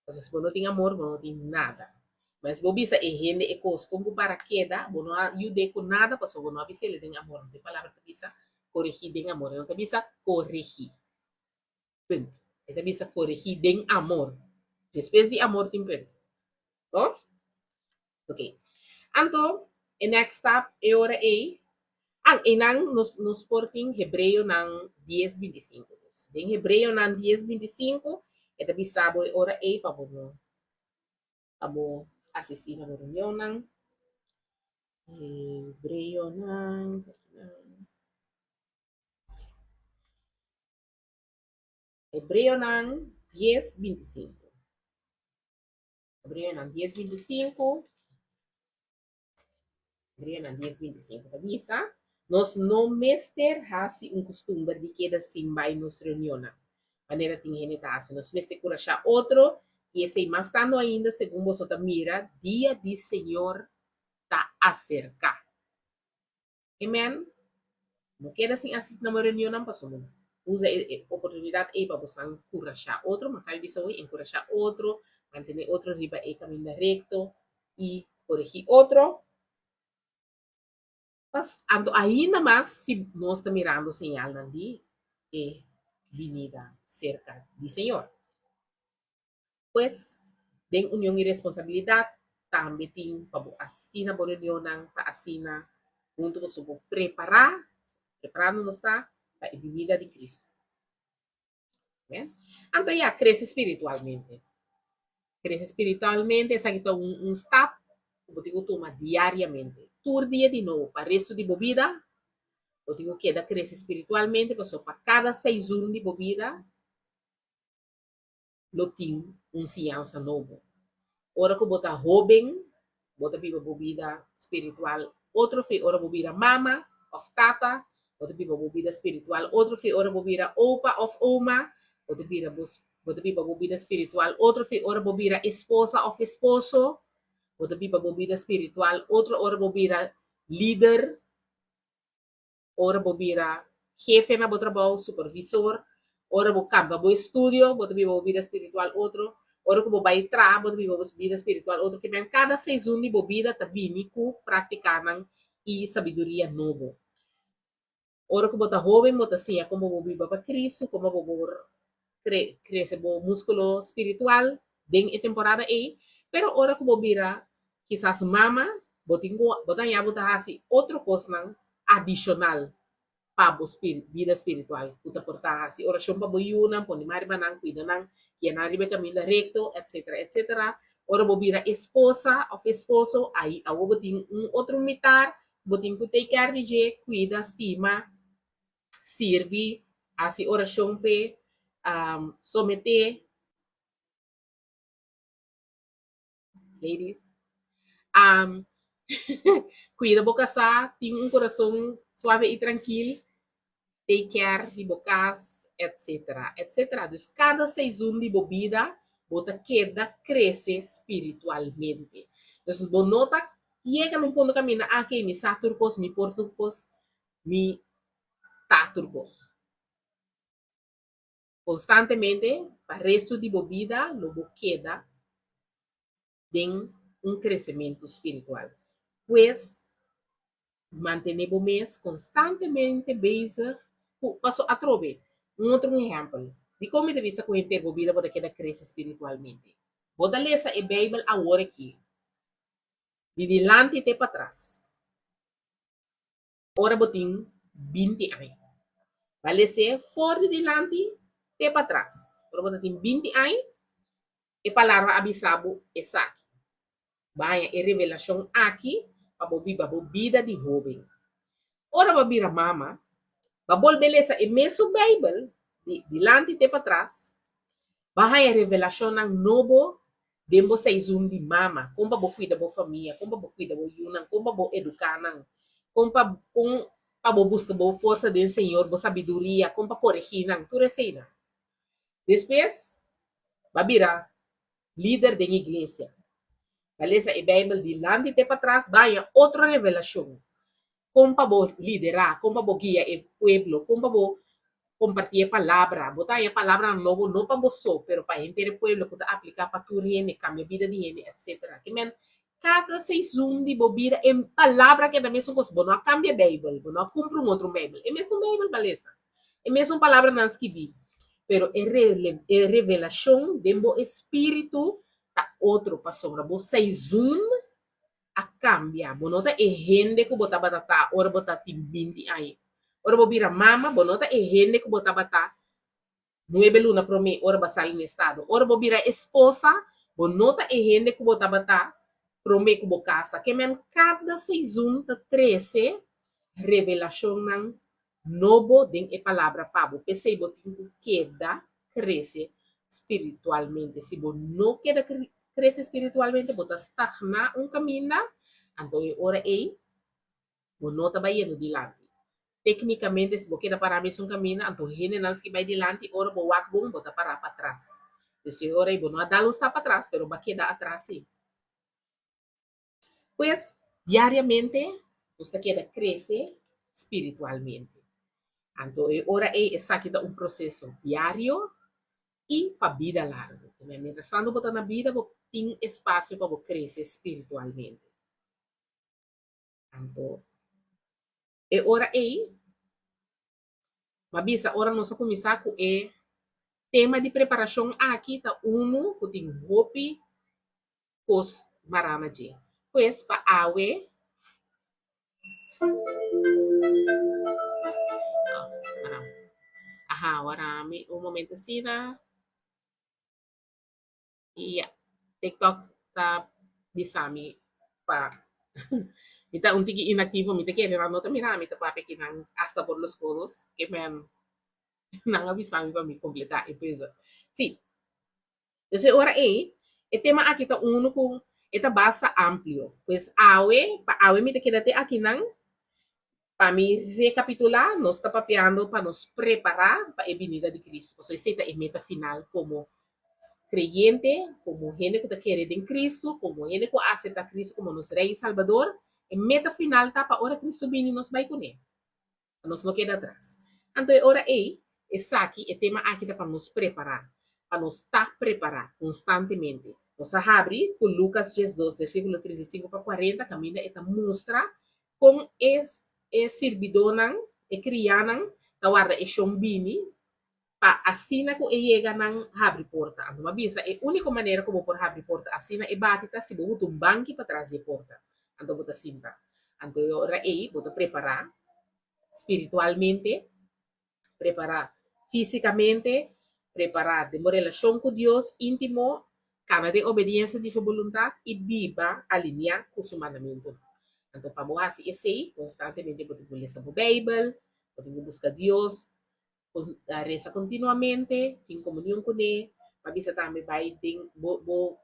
Pasobra si bo no tin amor, bo no tin nada. Ma si bo bisa e hende e kos kon ku para keda, bo no a yud'é ku nada pasobra bo no a bis'el den amor. E palabra ta bisa korigí den amor, e no ta bisa korigí. Punt. E ta bisa korigí den amor. Despues di amor tin punt. Bo? Ok. Anto, e next stap e ora ei, ah, einan nos, nos por tin Hebreonan dies binti i sinku. Dus, den Hebreonan dies binti i sinku, e ta bisa bo e ora ei pa bo no, pa bo asistí na bo reunionnan. Hebreonan, Hebreonan dies binti i sinku. Hebreonan dies binti i sinku. Hebreonan dies binti i sinku ta bisa, Nos no mester hasi un kustumber di keda sin bai nos reunionnan, manera tin hende ta hasi. Nos mester kurashá otro, i esei mas tantu ainda segun boso ta mira dia di Señor ta aserká. Amen. No keda sin asisti na bo reunionnan pasobra usa e oportunidat ei pa bosan kurashá otro, ma kabi bisa hoy enkurashá otro, mantené otro riba e kaminda rekto i koregí otro. Pas anto ainda mas si nos ta mirando señalnan di e binida serka di Señor. Pues, den union i responsabilidat tambe tin pa bo asistí na bo reunionnan pa asina huntu boso por prepará, preparando nos ta pa e binida di Cristo. Amen. Anto ya, krese spiritualmente. Krese spiritualmente esaki ta un un stap ku bo tin ku tuma diariamente. Tur dia di nobo pa resto di bo bida bo tin ku keda krese spiritualmente pasobra pa kada seizun di bo bida lo tin un siñansa nobo. Ora ku bo ta hóben, bo ta biba bo bida spiritual otro fe ora bo bira mama òf tata, bo ta biba bo bida spiritual otro fe ora bo bira opa òf oma, bo ta bira bo bo ta biba bo bida spiritual otro fe ora bo bira esposa òf esposo, bo ta biba bo bida spiritual otro ora bo bira lider. Ora bo bira hefe na bo trabou, supervisor, ora bo kaba bo estudio, bo ta biba bo bida spiritual otro, ora ku bo bai traha, bo ta biba bo bida spiritual otro. Ke men kada seizun di bo bida ta bini ku praktikanan i sabiduria nobo. Ora ku bo ta hoben, bo ta siña kon bo por biba pa Kristu, kon bo por krese bo muskulo spiritual den e temporada ei. Pero ora ku bo bira kisas mama, bo tin ku bo ta haña bo ta hasi otro kosnan adishonal pa bo bida spiritual, ku ta por ta hasi orashon pa bo yunan, pone man riba nan, kuida nan, guia nan riba e kaminda rekto, etsetera, etsetera. Ora bo bira esposa òf esposo, ai awor bo tin un otro mitar ku bo tin ku take care di dje, kuida, stima, sirbi, hasi orashon p'e, someté. Ladies, um, cuida bo casá, tin un corazón suave y tranquil, take care di bo cas, etcetera, etcetera. Dus cada seizoen di bo bida bo ta keda crece spiritualmente. Dus bo no ta yega na un punto caminda, ah, okay, mi sa tur cos, mi por tur cos, mi ta tur cos. Konstantemente pa restu di bo bida lo bo keda den un kresementu spiritual. Pues, mantené bo mes konstantemente bezig ku, paso atrobe, un otro un ehèmpel, dikon mi ta bisa ku henter bo bida bo ta keda krese spiritualmente? Bo ta lesa e Beibel awor aki, di dilanti te patras. Ora bo tin 20 aña. Ba les'é for di dilanti te patras. Ora bo ta tin 20 aña, e palabra a bisa bo esaki. Bo a haña e revelashon aki pa bo biba bo bida di hóben. Ora bo a bira mama, bo a bolbe lesa e mesun Beibel di dilanti te patras, bo a haña revelashonnan nobo Den bo seizun di mama, kon pa bo kuida bo famia, kon pa bo kuida bo yunan, kon pa bo eduká nan, kon pa kon pa bo buska bo forsa den Señor, bo sabiduria, kon pa koregí nan, tur eseinan. Despues, bo a bira lider den iglesia. Bo a lesa e Beibel dilanti te patras, bo a haña otro revelashon. Kon pa bo liderá, kon pa bo guia e pueblo, kon pa bo kompartí e palabra. Bo ta haña palabranan nobo no pa bo so, pero pa henter e pueblo ku ta apliká pa tur hende, kambia bida di hende, etsetera. Ke men, kada seizun di bo bida e palabra keda mesun kos. Bo no a kambia e Beibel, bo no a kumpra un otro Beibel. E mesun Beibel bo a lesa, e mesun palabranan skibí, pero e e revelashon den bo espíritu ta otro pasobra bo seizun a kambia. Bo no ta e hende ku bo tabata ta ora bo ta tin 20 aña. Ora bo bira mama, bo no ta e hende ku bo tabata nuebe luna promé ora bo a sali na estado. Ora bo bira esposa, bo no ta e hende ku bo tabata promé ku bo kasa. Ke men kada seizun ta trese revelashonnan nobo den e palabra pa bo. P'esei bo tin ku keda krese spiritualmente. Si bo no keda krese spiritualmente, bo ta stagná un kaminda, anto e ora ei bo no ta bai yendo dilanti. Téknikamente, si bo keda pará mesun kaminda, anto hendenan ski bai dilanti, ora bo wak bon, bo ta pará patras. Dus e ora ei bo no a dal un stap patras, pero bo a keda atras sí. Pues, diariamente nos ta keda krese spiritualmente. Anto e ora ei esaki ta un proseso diario i pa bida largu. Mientras tanto bo ta na bida bo tin espasio pa bo krese spiritualmente. Anto e ora ei m'a bisa ora nos a kuminsá ku e tema di preparashon aki ta unu ku tin hopi kos mará na dje. Pues pa awe Aha, wara mi un momento asina. Ya, TikTok ta bisa mi pa mi ta un tiki inactivo, mi ta kere nan no ta mira mi ta papia kinan hasta por los codos, ke men nan a bisa mi pa mi completa e puzzel. Sí, Dus e ora ei, e tema aki ta unu ku e ta basta amplio. Pues awe, pa awe mi ta keda te akinan. Pa mi rekapitulá, nos ta papiando pa nos prepará pa e binida di Kristu, pasobra esei ta e meta final komo kreyente, komo hende ku ta kere den Kristu, komo hende ku a aseptá Kristu komo nos Rei i Salbador. E meta final ta pa ora Kristu bini nos bai kuné. Pa nos no keda atras. Anto e ora ei, esaki, e tema aki ta pa nos prepará, pa nos ta prepará konstantemente. Nos a habri ku Lukas 12, versíkulo 35 pa 40, kaminda e ta mustra kon e e sirbidónan, e kriánan, ta warda e shon bini pa asina ku e yega nan habri porta. Anto mi a bisa e úniko manera ku bo por habri porta asina e bati ta si bo buta un banki patras di e porta. Anto bo ta sinta. Anto e ora ei bo ta prepará spiritualmente, prepará físikamente, prepará den bo relashon ku Dios íntimo, kana den obediensia di su boluntat i biba aliniá ku su mandamentunan. Anto pa bo hasi esei konstantemente bo tin ku lesa bo Beibel, bo tin ku buska Dios, resa kontinuamente, tin komunion kuné, pa bisa tambe bai den bo bo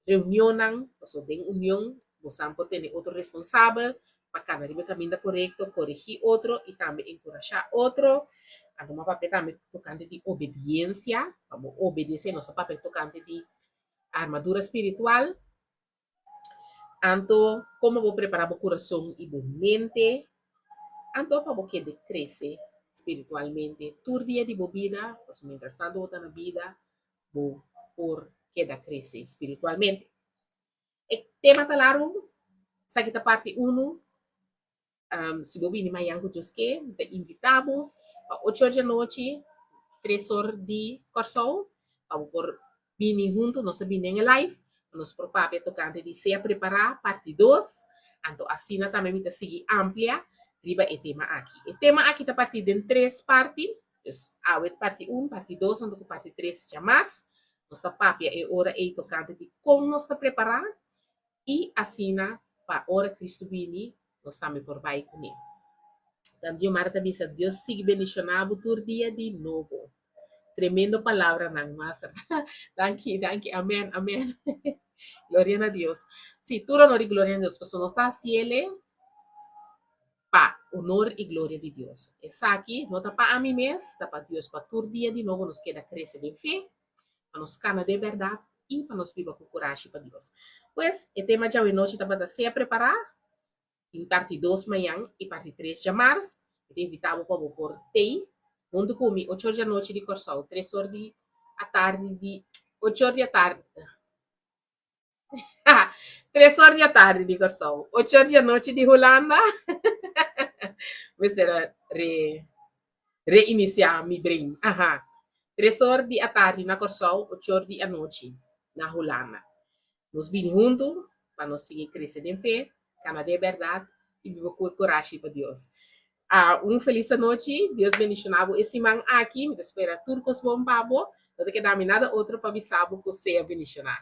reunionnan, pasobra den union bo san por tene otro responsabel pa kana riba e kaminda korekto, koregí otro i tambe enkurashá otro. Anto bo a papia tambe tokante di obediensia, pa bo obedesé, nos a papia tokante di armadura spiritual. Anto, komo bo prepará bo kurason i bo mente? Anto pa bo kede krese spiritualmente tur dia di bo bida, pasobra mientras tanto bo ta na bida, bo por keda krese spiritualmente. E tema ta largu, esaki ta parti unu. Si bo bini mañan ku Dios ke, mi ta invitá bo pa ocho or di anochi, tres or di Kòrsou, pa bo por bini huntu, nos ta bini den e live, pa nos por papia tokante di Sea Prepará, parti dos. Anto asina tambe mi ta sigui amplia riba e tema aki. E tema aki ta partí den tres parti, dus awe parti un, parti dos anto ku parti tres djamars. Nos ta papia e ora ei tokante di kon nos ta prepará I asina, pa ora Cristo bini, nos tambe por bai cu ne. Dan Diomara ta bisa, Dios sigui bendiciona bo tur dia di nobo. Tremendo palabranan, Master. Danki, danki. Amen, amen. Gloria na Dios. Sí, tur honor y gloria na Dios, pasobra nos ta haciele pa honor y gloria di Dios. Esaki no ta pa ami mes, ta pa Dios, pa tur dia di nobo nos keda crece den fe, pa nos kana den bèrdat i pa nos biba ku kurashi pa Dios. Pues, e tema djawe nochi tabata Sea Prepará, tin parti dos mañan i parti tres djamars. Mi ta invitá bo pa bo por tei huntu ku mi ocho or djanochi di Kòrsou, tres or di atardi di ocho or di atardi. Tres or di atardi di Kòrsou, ocho or di anochi di Hulanda. Mester a re reinisiá mi brain. Aha. Tres or di atardi na Kòrsou, ocho or di anochi na Hulanda. Nos bini huntu pa nos sigui krese den fe, kana den bèrdat i biba ku e kurashi pa Dios. Ah, un felis anochi. Dios bendiciona bo e siman aki. Mi ta spera tur cos bon pa bo. No ta keda mi nada otro pa bisa bo cu sea bendiciona.